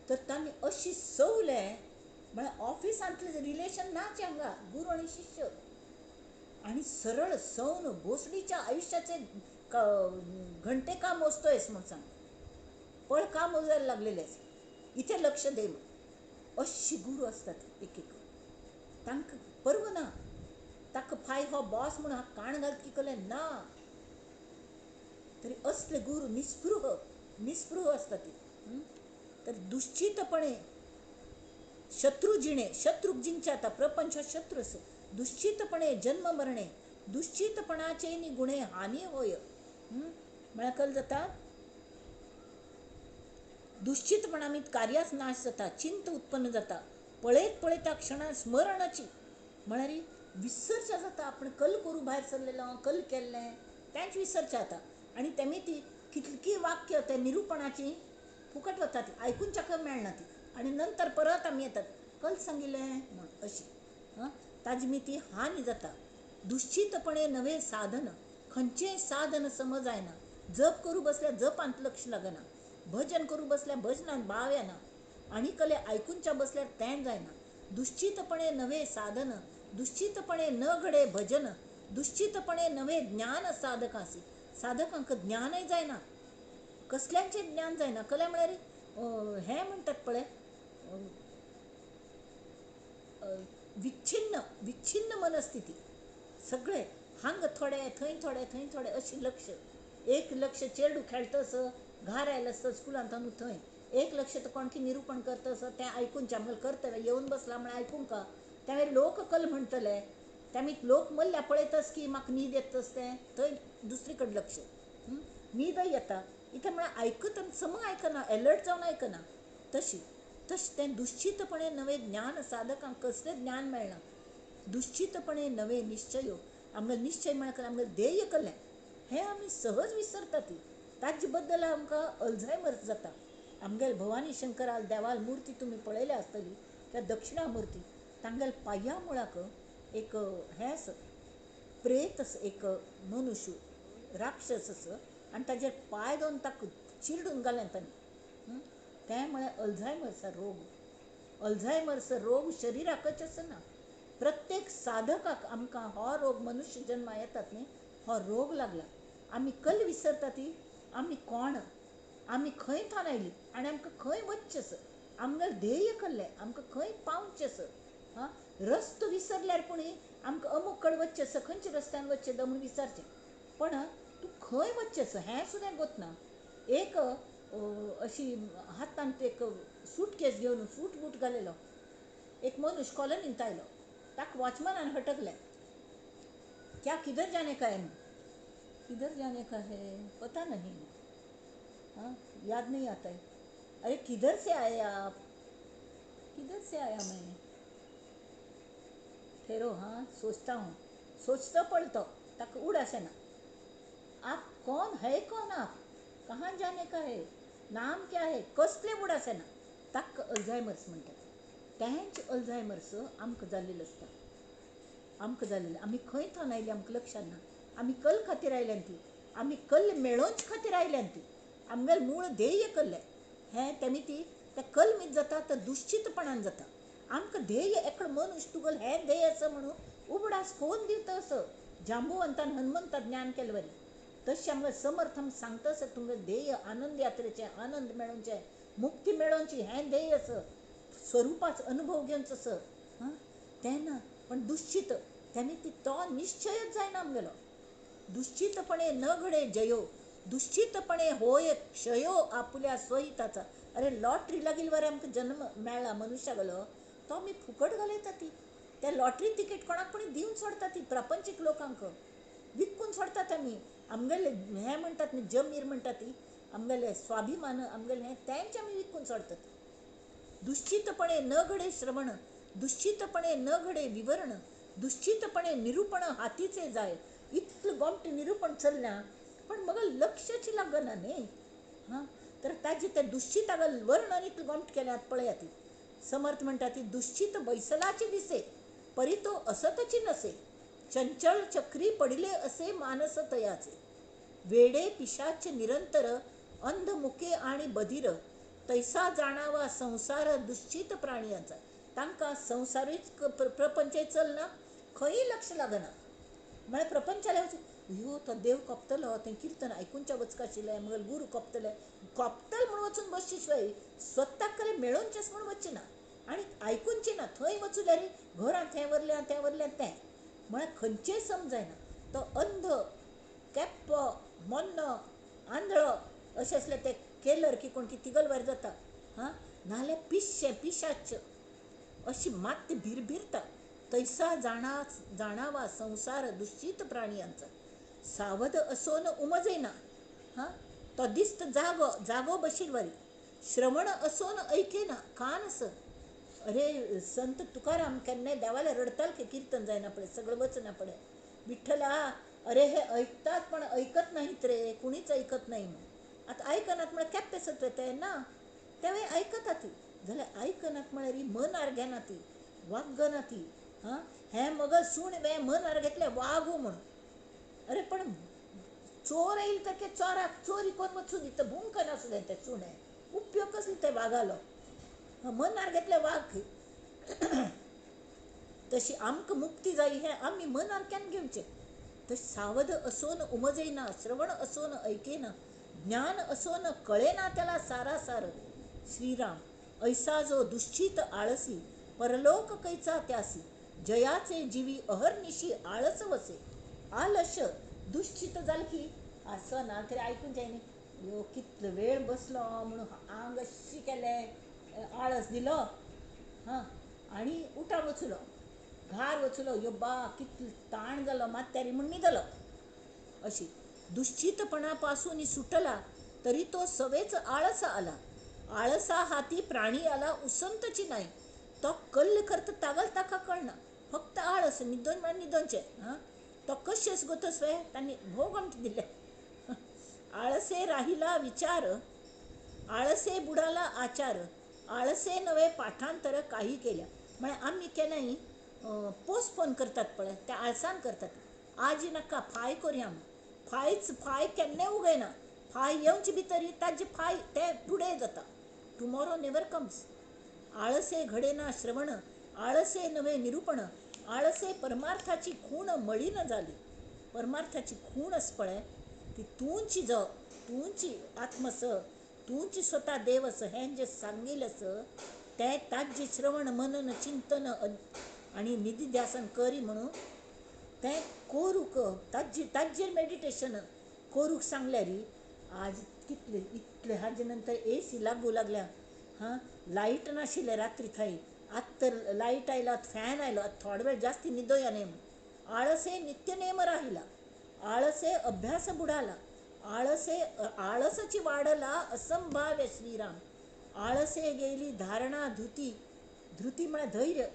तर तांणी अशी सवलें म्हळ्यार ऑफिसांतलें रिलेशन नाच हांगा गुरू आनी शिष्य, आनी सरळ सवन भोसडीच्या आयुश्याचे घंटे का मोजतोयस म्हूण सांग, पळ का मोजायला लागलेले इथे लक्ष दे म्हूण. अशी गुरू आसतात एक एक, तांकां पर्व ना, ताका फाय हो बॉस म्हूण हा काण घालत की कले ना. तरी असले गुरू निस्पृह निस्पृह आसतात ती. तर दुश्चितपणे शत्रू जिणे, शत्रूक जिंकचे आता प्रपंच शत्रू आसा. दुश्चितपणे जन्म मरणे, दुश्चितपणाचे नि गुणे हानी होय. म्हळ्यार कल जाता दुश्चितपणा कार्याच नाश जाता, चिंत उत्पन्न जाता. पळयत पळयता क्षणान स्मरणाची म्हळ्यार विसरच्या जाता. आपण कल करू भायर सरलेलो, कल केल्लें तेंच विसरचें जाता. आनी तेमी ती कितकी वाक्य ते निरुपणाची फुकट वतात, आयकूनच्याक मेळना ती. आनी नंतर परत आमी येतात कल सांगिल्लें म्हूण अशी हां ताजी मिती हानी जाता. दुश्चितपणे नवे साधन, खंयचें साधन समज जायना. जप करू बसल्यार जपांत लक्ष लागना, भजन करू बसल्यार भजनांत भाव येना, आनी कले आयकूनच्या बसल्यार तें जायना. दुश्चितपणे नवे साधन, दुश्चितपणे न घडे भजन, दुश्चितपणे नवे ज्ञान साधकांसी. साधकांक ज्ञानय जायना, कसल्यांचें ज्ञान जायना. कले म्हळ्यार हें म्हणटात पळय विच्छिन्न विच्छिन्न मनस्थिती, सगळे हांगा थोडे थंय थोडे थंय थोडे अशी लक्ष. एक लक्ष चेडू खेळटा असो घार आयलो आसता स्कुलांत थंय, एक लक्ष तर कोण की निरूपण करता असो तें आयकून आमगेलें कर्तव्य येवन बसला म्हळ्यार आयकूंक का, त्यावेळी लोक कल म्हणटले तेमी लोक मल्ल्या पळयतच की म्हाका न्हीद येतच तें थंय दुसरी कडेन लक्ष, न्हीदय येता इतलें म्हळ्यार आयकत सम आयकना, एलर्ट जावन आयकना. तशी तशें तें दुश्चितपणे नवें ज्ञान साधकांक कसलें ज्ञान मेळना. दुश्चितपणे नवे निश्चयो, आमगे निश्चय म्हळ्यार आमगे ध्येय कसलें हें आमी सहज विसरता. ती ताजे बद्दल आमकां अल्झायमर्स जाता. आमगेले भवानी शंकराल देवाल मुर्ती तुमी पळयल्या आसतली, त्या दक्षिणामुर्ती तांगेले पांया मुळाक एक हें आसा, प्रेत आसा, एक मनुष्य राक्षस आसा आनी ताजेर पांय दोन ताका चिरडून घालें ताणें. तें म्हळ्यार अल्झायमर्सा रोग. अल्झायमर्स रोग शरिराकच आसना, प्रत्येक साधकाक आमकां हो रोग मनुष्य जन्मा येतात न्ही हो रोग लागला. आमी कल विसरता ती आमी कोण, आमी खंय थावन आयली आनी आमकां खंय वचचें आसा, आमगेलें ध्येय कसलें, आमकां खंय पावचें आसा. हां, रस्तो विसरल्यार पूण आमकां अमूक कडेन वचचें आसा, खंयच्या रस्त्यान वचचें म्हूण विचारचें, पण तूं खंय वचचें आसा हें सुद्दां गोतना. एक अशी हातांत एक सुटकेस घेवन सूट बूट घालेलो एक मनुष्य कॉलनींत आयलो, ताका वॉचमॅनान हटकलें. क्या किधर जाने का है? किधर जाने का है पता नहीं, हाँ याद नहीं आता है. अरे किधर से आए आप? किधर से आया मैं? ठहरो, हाँ सोचता हूँ. सोचता पड़तो ताका उडास येना. आप कौन है, कौन आप, कहाँ जाने का है, नाम क्या है, कसले उडास येना. ताका अल्झायमर्स म्हणटात. तेंच अल्झायमर्स आमकां जाल्लेलो आसता. आमकां जाल्लें, आमी खंय थावन आयली आमकां लक्षान ना, आमी कल खातीर आयल्यान ती, आमी कल मेळोवचे खातीर आयल्यान ती, आमगेलें मूळ ध्येय कसलें हें तेमी ती त्या कलमीत जाता, तर दुश्चितपणान जाता. आमकां ध्येय एकलो मनुष्य तुगेलें हें ध्येय आसा म्हणून उगडास कोण दिता असो जांबुवंतान हनुमंता ज्ञान केलें वरी, तशें आमकां समर्थ आमकां सांगता आसा तुमगेलें ध्येय आनंद यात्रेचें, आनंद मेळोवचें, मुक्ती मेळोवची हें ध्येय आसा, स्वरुपाचो अनुभव घेवचो आसा. हां तेन्ना पण दुश्चित तेमी ती तो निश्चयच जायना आमगेलो. दुश्चितपणे न घडे जयो, दुश्चितपणे होय क्षयो आपुल्या स्वहिताचा. अरे लॉटरी लागील वरे आमकां जन्म मेळ्ळा मनुष्या गेलो तो आमी फुकट घालयता ती, त्या लॉटरी तिकेट कोणाक कोणी दिवन सोडटा ती, प्रापंचीक लोकांक विकून सोडटात आमी. आमगेले हें म्हणटात न्ही जमीर म्हणटा ती, आमगेले स्वाभिमान आमगेलें हें तेंच आमी विकून सोडटात. दुश्चितपणे न घडे श्रवण, दुश्चितपणे न घडे विवरण, दुश्चितपणे निरूपण हातीचे जाय. इतलें गोमटें निरूपण चल्लां पण म्हाका लक्षाची लागना न्ही. हां तर ताजें तें दुश्चिता वर्णन इतलें गोमट केल्यात पळयात ती. समर्थ म्हणटा ती दुश्चित बैसलाची दिसे, परी तो असतची नसे, चंचल चक्री पडिले असे मानस तयाचे, वेडे पिशाचे निरंतर, अंध मुके आणि बधीर, तैसा जाणावा संसार दुश्चित प्राणयांचा. तांकां संवसारूच प्रपंच चलना, खंय लक्ष लागना. म्हळ्यार प्रपंचाला यो तो देव कोपतलो, तें किर्तन आयकुनच्या वचका आशिल्लें, मगेर गुरू कोपतले, कोपतल म्हूण वचून बसचे शिवाय स्वताक कडेन मेळोवचेंच म्हूण वचचें ना आनी आयकुनचें ना. थंय वचूं जाल्यार घरांत हें वरलें तें वरलें तें, म्हळ्यार खंयचेंय समजायना. तो अंध केप्पो मोन्नो आंधळो अशें आसलें ते केलर की कोण की तिगलवार जाता. हां नाल्यार पिश्शें पिशाच्च अशी मात भिरभिरता. तैसा जाणा जाणावा संसार दुश्चित प्राणयांचा, सावध असोन उमजेना. हां तो दिस्त जागो जागो बशील वरी, श्रवण असोन ऐकेना कान आस. अरे संत तुकाराम केन्नाय देवाला रडताल की कीर्तन जायना पळय, सगळं वचना पळय, विठ्ठला अरे हे ऐकतात पण ऐकत नाहीत रे, कुणीच ऐकत नाही म्हण. आतां आयकनात म्हळ्यार केप्पे सत्व ते ना, तेवूय आयकता ती, जाल्यार आयकनात म्हळ्यार ही मनार घेना ती, वागना ती. हां हें मगो सूण हें मनार घेतलें वागू म्हूण. अरे पण चोर येयल तर चोराक चोरी कोण वचूं दिता, भुंकना सुद्दां तें सुणें, उपयोग कसलो तें वागालो, मनार घेतलें वाग. तशी आमकां मुक्ती जाय हें आमी मनार केन्ना घेवचें. तशें सावध असोन उमजेना, श्रवण असोन ऐकेना, ज्ञान असोन कळेना त्याला सारासार. श्रीराम ऐसा जो दुश्चित आळसी, परलोक कैचा त्यासी, जयाचे जीवी अहर्निशी आळस वसे. आलस्य दुश्चित जालें की आसना तरी आयकून जाय न्ही, यो कितलो वेळ बसलो म्हणून आंग अशी केलें, आळस दिलो हां आनी उठा वचलो. घार वचलो यो बा कितलो ताण जालो मात्यारी म्हूण न्हिदलो. अशी दुश्चितपणापासून सुटला तरी तो सवेच आळस आला. आळसा हाती प्राणी आला उसंतची नाही. तो कल्ल करता तागल ताका कळना, फक्त आळस न्हिदोन म्हळ्यार न्हिदोवचें. हां, तो कशें गोतस वे तांणी भोग आमकां दिले. आळसे राहिला विचार, आळसे बुडाला आचार, आळसे नवे पाठांतर काही केल्या. म्हळ्यार आमी केन्नाय पोस्टपोन करतात पळय, त्या आळसान करतात. आज नाका फाय करुया, फायच फाय केन्नाय उगयना, फाय येवचे भितर ताजे फाय ते टुडे जाता, टुमोरो नेवर कम्स. आळसे घडेना श्रवण, आळसे नवे निरूपण, आळसे परमार्थाची खूण मळीन जाली. परमार्थाची खूण आसा पळय ती तूंची जो तूंची आत्मस तूंची स्वता देव आसा हें जें सांगिल्लें आसा तें ताजें श्रवण मनन चिंतन आनी निधिध्यासन करी म्हणून तें करूंक ताजेर मेडिटेशन करूंक सांगल्यार आज कितले इतले हाजे नंतर ए सी लागू लागल्या. हां, लायट नाशिल्ले रात्री थंय, आतां तर लायट आयला, फॅन आयलो, आतां थोडो वेळ जास्ती न्हिदोया न्ही म्हूण. आळसे नित्यनेम राहिला, आळसे अभ्यास बुडाला, आळसे आळसाची वाडला असंभाव्य श्रीराम. आळसे गेली धारणा धृती, धृती म्हळ्यार धैर्य,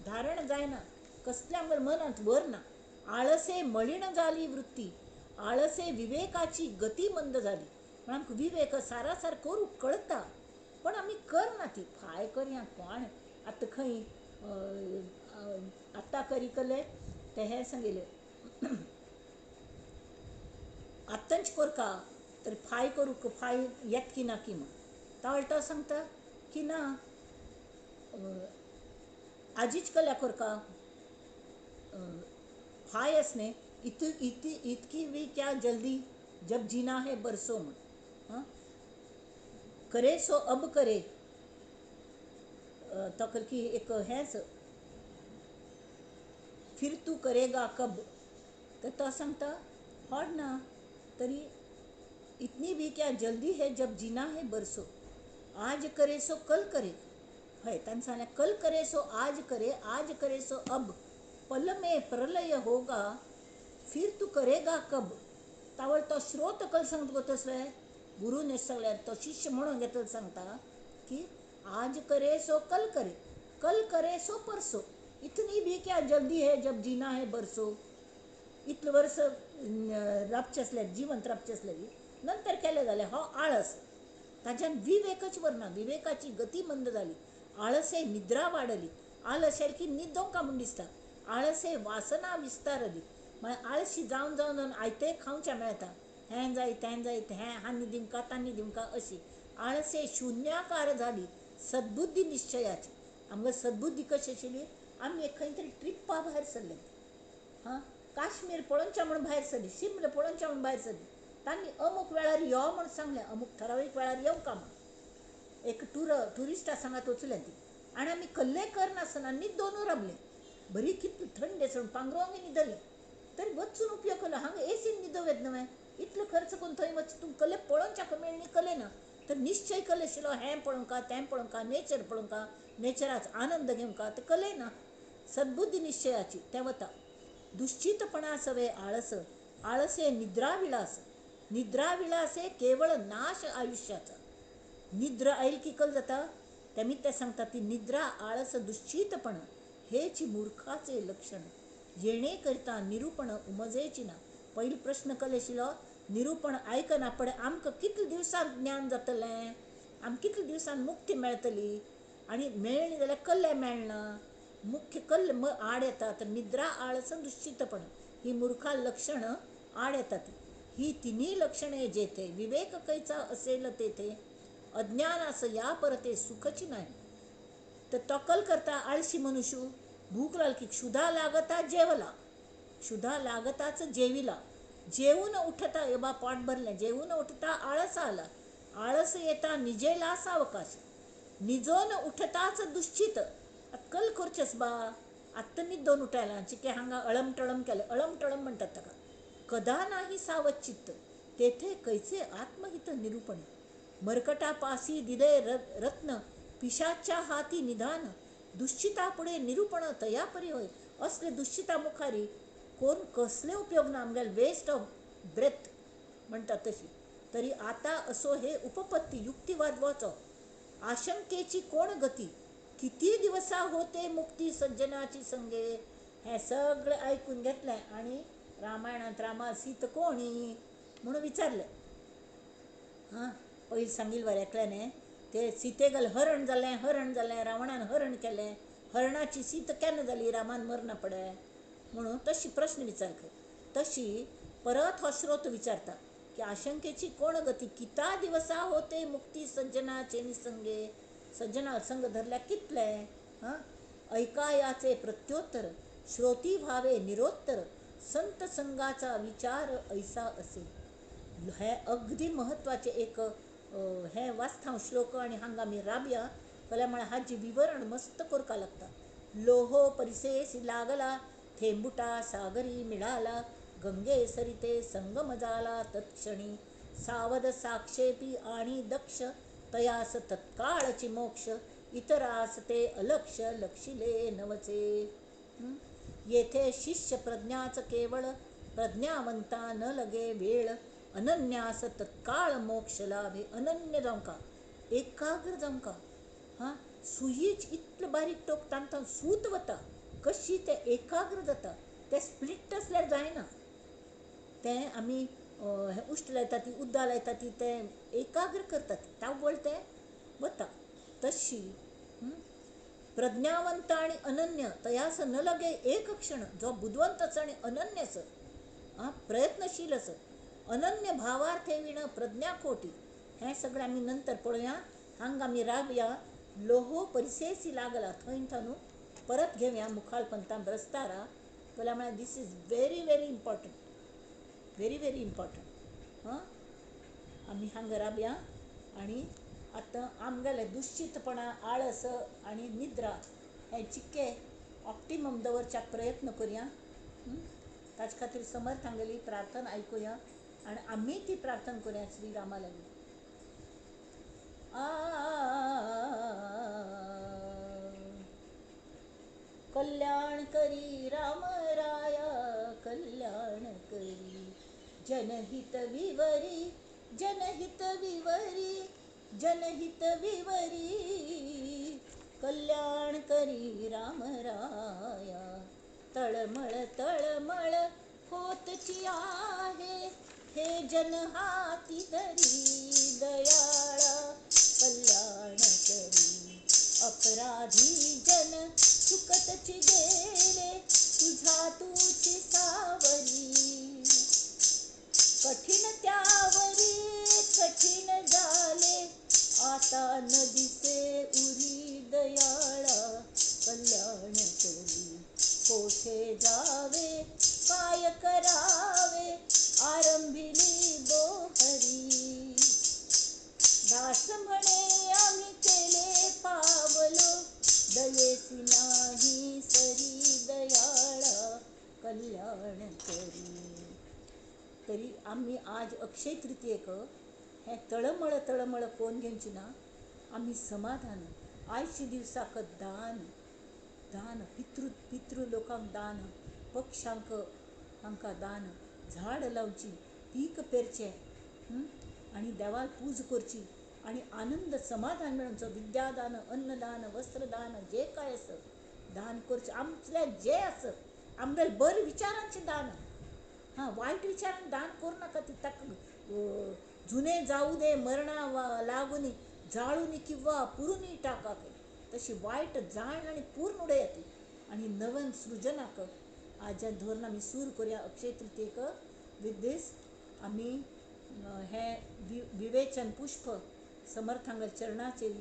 धारण जायना कसल्या आमगेल्या मनांत वर ना. आळसे मळीण जाली वृत्ती, आळसे विवेकाची गती मंद जाली. म्हळ्यार आमकां विवेक सारासार करूंक कळटा पण आमी करना ती. फाय करया कोण आतां खंय आतां करी कले ते हें सांगिल्लें आत्तांच कोरका तर फाय करूंक फाय येत की ना की म्हूण. तावळटो सांगता की ना आजीच कल्या कोरका फाय आस न्ही इत इतकी भी क्या जल्दी जब जीना है बरसो म्हूण. हां, करे सो अब करे तो की एक हेंच फिर तू करेगा कब. तर तो सांगता हॉड ना तरी इतनी भी क्या जल्दी है जब जीना है बरसो, आज करे सो कल करे. हय ताणें सांगलें कल करे सो आज करे, आज करे सो अब, पल में प्रलय होगा फिर तू करेगा कब. तावळ तो श्रोत कल सांगता गोतस वे गुरून सांगल्यार तो शिष्य म्हणून घेतलो सांगता की आज करे सो कल करे, कल करे सो परसो, इतनी भी क्या जल्दी है जब जीना है बरसो. इतलें वर्स राबचें आसल्यार जिवंत राबचें आसल्यार नंतर केलें जाल्यार हो आळस ताज्यान विवेकच वरना, विवेकाची गती मंद जाली. आळसे निद्रा वाडली, आळस की न्हिदोंका म्हूण दिसता. आळसे वासना विस्तारली, म्हळ्यार आळशी जावन जावन जावन आयतें खावचें मेळटा, हें जाय तें जाय, हें हांणी दिवंका तांणी दिवंका अशी. आळसे शुन्याकार जाली सद्बुद्धी निश्चयाची. आमकां सद्बुद्धी कशी आशिल्ली, आमी एक खंय तरी ट्रिप्पा भायर सरले, हां काश्मीर पळोवचें म्हूण भायर सरली, शिमला पळोवचें म्हूण भायर सरली. तांणी अमूक वेळार यो म्हूण सांगलें, अमूक ठरावीक वेळार येवका म्हूण. एक ट्युरिस्टा सांगात वचलें ती आनी आमी कल्ले करनासतना न्हिदोनू रावले. बरी कितली थंड आसा पांगरोंग न्हिदली तरी वचून उपयोग केलो. हांगा एसीन न्हिदोवं येता न्हय, इतलो खर्च करून थंय वच तूं कल्ले पळोवच्याक मेळ्ळी कले ना तर निश्चय कले आशिल्लो हें पळोवंका तें पळोवंका नेचर पळोवंका नेचराचो आनंद घेवंका तर कले ना. सद्बुद्धी निश्चयाची तें वता. दुश्चितपणा सवे आळस, आळसे निद्रा विलास, निद्रा विलासे केवळ नाश आयुष्याचा. निद्रा आयल की कल जाता तेमी ते सांगता ती निद्रा आळस दुश्चितपण हेची मूर्खाचे लक्षण, येणे करता निरूपण उमजेची ना. पयलो प्रश्न कल आशिल्लो निरूपण आयकना पडे आमकां कितले दिवसान ज्ञान जातलें, आमकां कितले दिवसान मुक्ती मेळटली, आनी मेळ्ळी जाल्यार कल्ले मेळना, मुख्य कल्ल आड येता. तर निद्रा आळस दुश्चितपण ही मूर्खा लक्षण आड येतात. ही तिन्ही लक्षणे जेथे विवेक कैचा असेल तेथे, अज्ञानास या परते सुखची नाही. तर तकल करता आळशी मनुष्य, भूक लागली की क्षुधा लागता जेवला, क्षुधा लागताच जेविला, जेवून उठता बा पोट भरलें, जेवून उठता आळस आला, आळस येता निजेला सावकाश, निजोन उठताच दुश्चित. कल करचेस बा आत्तां न्हिदोन उठायला चिके हांगा अळम टळम केलें, अळम टळम म्हणटात ताका. कदा नाही सावध चित्त तेथे कैचे आत्महित निरूपण, मर्कटापासी दिले रत्न पिशाच्या हाती निधान, दुश्चिता पुढे निरूपण तया परी होय. असले दुश्चिता मुखारी कोण कसले उपयोग ना, आमगेले वेस्ट ऑफ ब्रेथ म्हणटा तशी. तरी आता असो हे उपपत्ती युक्तिवाद वचो, आशंकेची कोण गती, किती दिवसा होते मुक्ती सज्जनाची संगे. हें सगळें आयकून घेतलें आनी रामायणांत रामा सीत कोणी म्हणून विचारलें. हां, पयलीं सांगिल्लें बरें एकल्याने, ते सीतेगल हरण जालें, हरण जालें, रावणान हरण केलें, हरणाची सीत केन्ना जाली, रामान मरना पडे म्हणून तशी प्रश्न विचार कर. तशी परत हो श्रोत विचारता की आशंकेची कोण गती, किता दिवसा होते मुक्ती सज्जनाचे निसंगे, सज्जना संग धरल्या कितले. हां, ऐकायाचे प्रत्योत्तर, श्रोती व्हावे निरोत्तर, संत संगाचा विचार ऐसा असे. हे अगदी महत्वाचे एक हे वाचता हांव श्लोक आनी हांगा आमी राबया जाल्यार म्हळ्यार हाजी विवरण मस्त करपाक लागता. लोहो परिसेसी लागला, थेंबुटा सागरी मिळाला, गंगे सरिते संगम जाला तत्क्षणी, सावध साक्षेपी आणि दक्ष, तयास तत्काळची मोक्ष, इतरास ते अलक्ष लक्षिले नवचे. येथे शिष्य प्रज्ञाच केवळ, प्रज्ञावंता न लगे वेळ, अनन्यास तत्काळ मोक्ष लाभे. अनन्य जावंका, एकाग्र जावंका. हां, सुयीच इतलें बारीक टोक तांकां सूत वता, कशी तें एकाग्र जाता, तें स्प्लिट आसल्यार जायना. तें आमी उश्ट लायता ती, उद्दां लायता ती, तें एकाग्र करतात, तावळ तें वता. तशी प्रज्ञावंत आनी अनन्य तयास न लगे एक क्षण, जो बुदवंत आसा आनी अनन्य आसा, आं, प्रयत्नशील आसा, अनन्य भावार्थे विण प्रज्ञा खोटी. हें सगळें आमी नंतर पळोवया. हांगा आमी रावया. लोहो परिसेसी लागला थंय थावन परत घेवया मुखाल पंथा ब्रस्तारा. जाल्यार म्हळ्यार this is very very important, very very important. हां, आमी हांगा रावया आनी आतां आमगेले दुश्चितपणा, आळस आनी निद्रा हे चिक्के ऑप्टिमम दवरच्याक प्रयत्न करया. ताचे खातीर समर्थ हांगेली प्रार्थना आयकुया आनी आमी ती प्रार्थना करुया श्री रामा लागीं. कल्याण करी राम राया, कल्याण करी, जनहित विवरी, जनहित विवरी, जनहित विवरी, कल्याण करी राम राया. तळमळ तळमळ होतची आहे, हे जन हाती धरी दयाळा, कल्याण करी. अपराधी जन चुकतची गेले, तुझा तुझी सावरी, कठीण त्यावरी कठीण झाले, आता न दिसे उरी दयाळा, कल्याण करी. कोठे जावे काय करावे, आरंभिली बोहरी, दास म्हणे आम्ही केले पावलो, दयेसी नाही सरी दयाळा, कल्याण करी. तरी आमी आज अक्षय तृतीयेक हें तळमळ तळमळ कोण घेवची ना, आमी समाधान आयच्या दिवसाक दान, दान पितृ पितृ लोकांक दान, पक्षांक हांकां दान, झाड लावची, पीक पेरचें आनी देवाक पूज करची आनी आनंद समाधान मेळोवचो. विद्यादान, अन्नदान, वस्त्रदान, जे काय आसा दान करचें, आमचें जें आसा आमगेलें बरें विचारांचें दान. हां, वायट विचारान दान करूं नाका, ती ताका जुने जाऊ दे मरणा लागून, जाळून किंवा पुरून टाका, तशी वायट जाण आनी पूर्ण उडयात ती आनी नवन सृजनाक आज धरून आमी सूर करुया अक्षय तृतीयेक. विथ these आमी हें विवेचन पुष्प समर्थांगल चरणाचेर,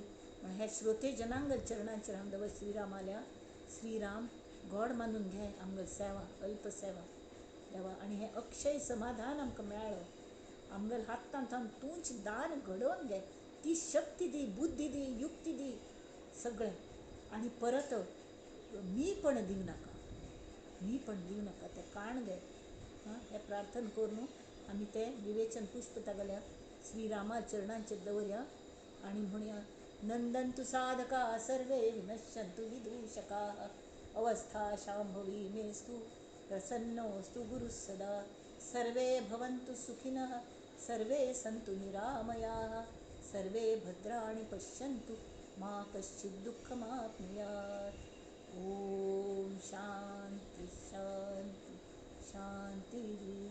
हे श्रोते जनांगल चरणाचेर हांव दवर श्रीरामाल्या. श्रीराम गॉड मानून घे आमगेल सेवा, अल्प सेवा देवा, आनी हें अक्षय समाधान आमकां मेळ्ळो. आमगेल हातांत तूंच दान घडोवन घे, ती शक्ती दी, बुद्धी दी, युक्ती दी, सगळें. आनी परत मी पण दिवं नाका, मी पण दिवं नाका, तें काण घे. हां, हें प्रार्थना करून आमी तें विवेचन पुष्प तागेल्या श्रीरामा चरणांचेर दवरया आनी म्हणया, नंदन्तु साधका सर्वे विनश्यन्तु विदूषकाः, अवस्था शाम्भवी मेस्तु प्रसन्नोऽस्तु गुरुः सदा. सर्वे भवन्तु सुखिनः, सर्वे सन्तु निरामयाः, सर्वे भद्राणि पश्यन्तु मा कश्चित् दुःखमाप्नुयात्. ओम शांती शांती शांती.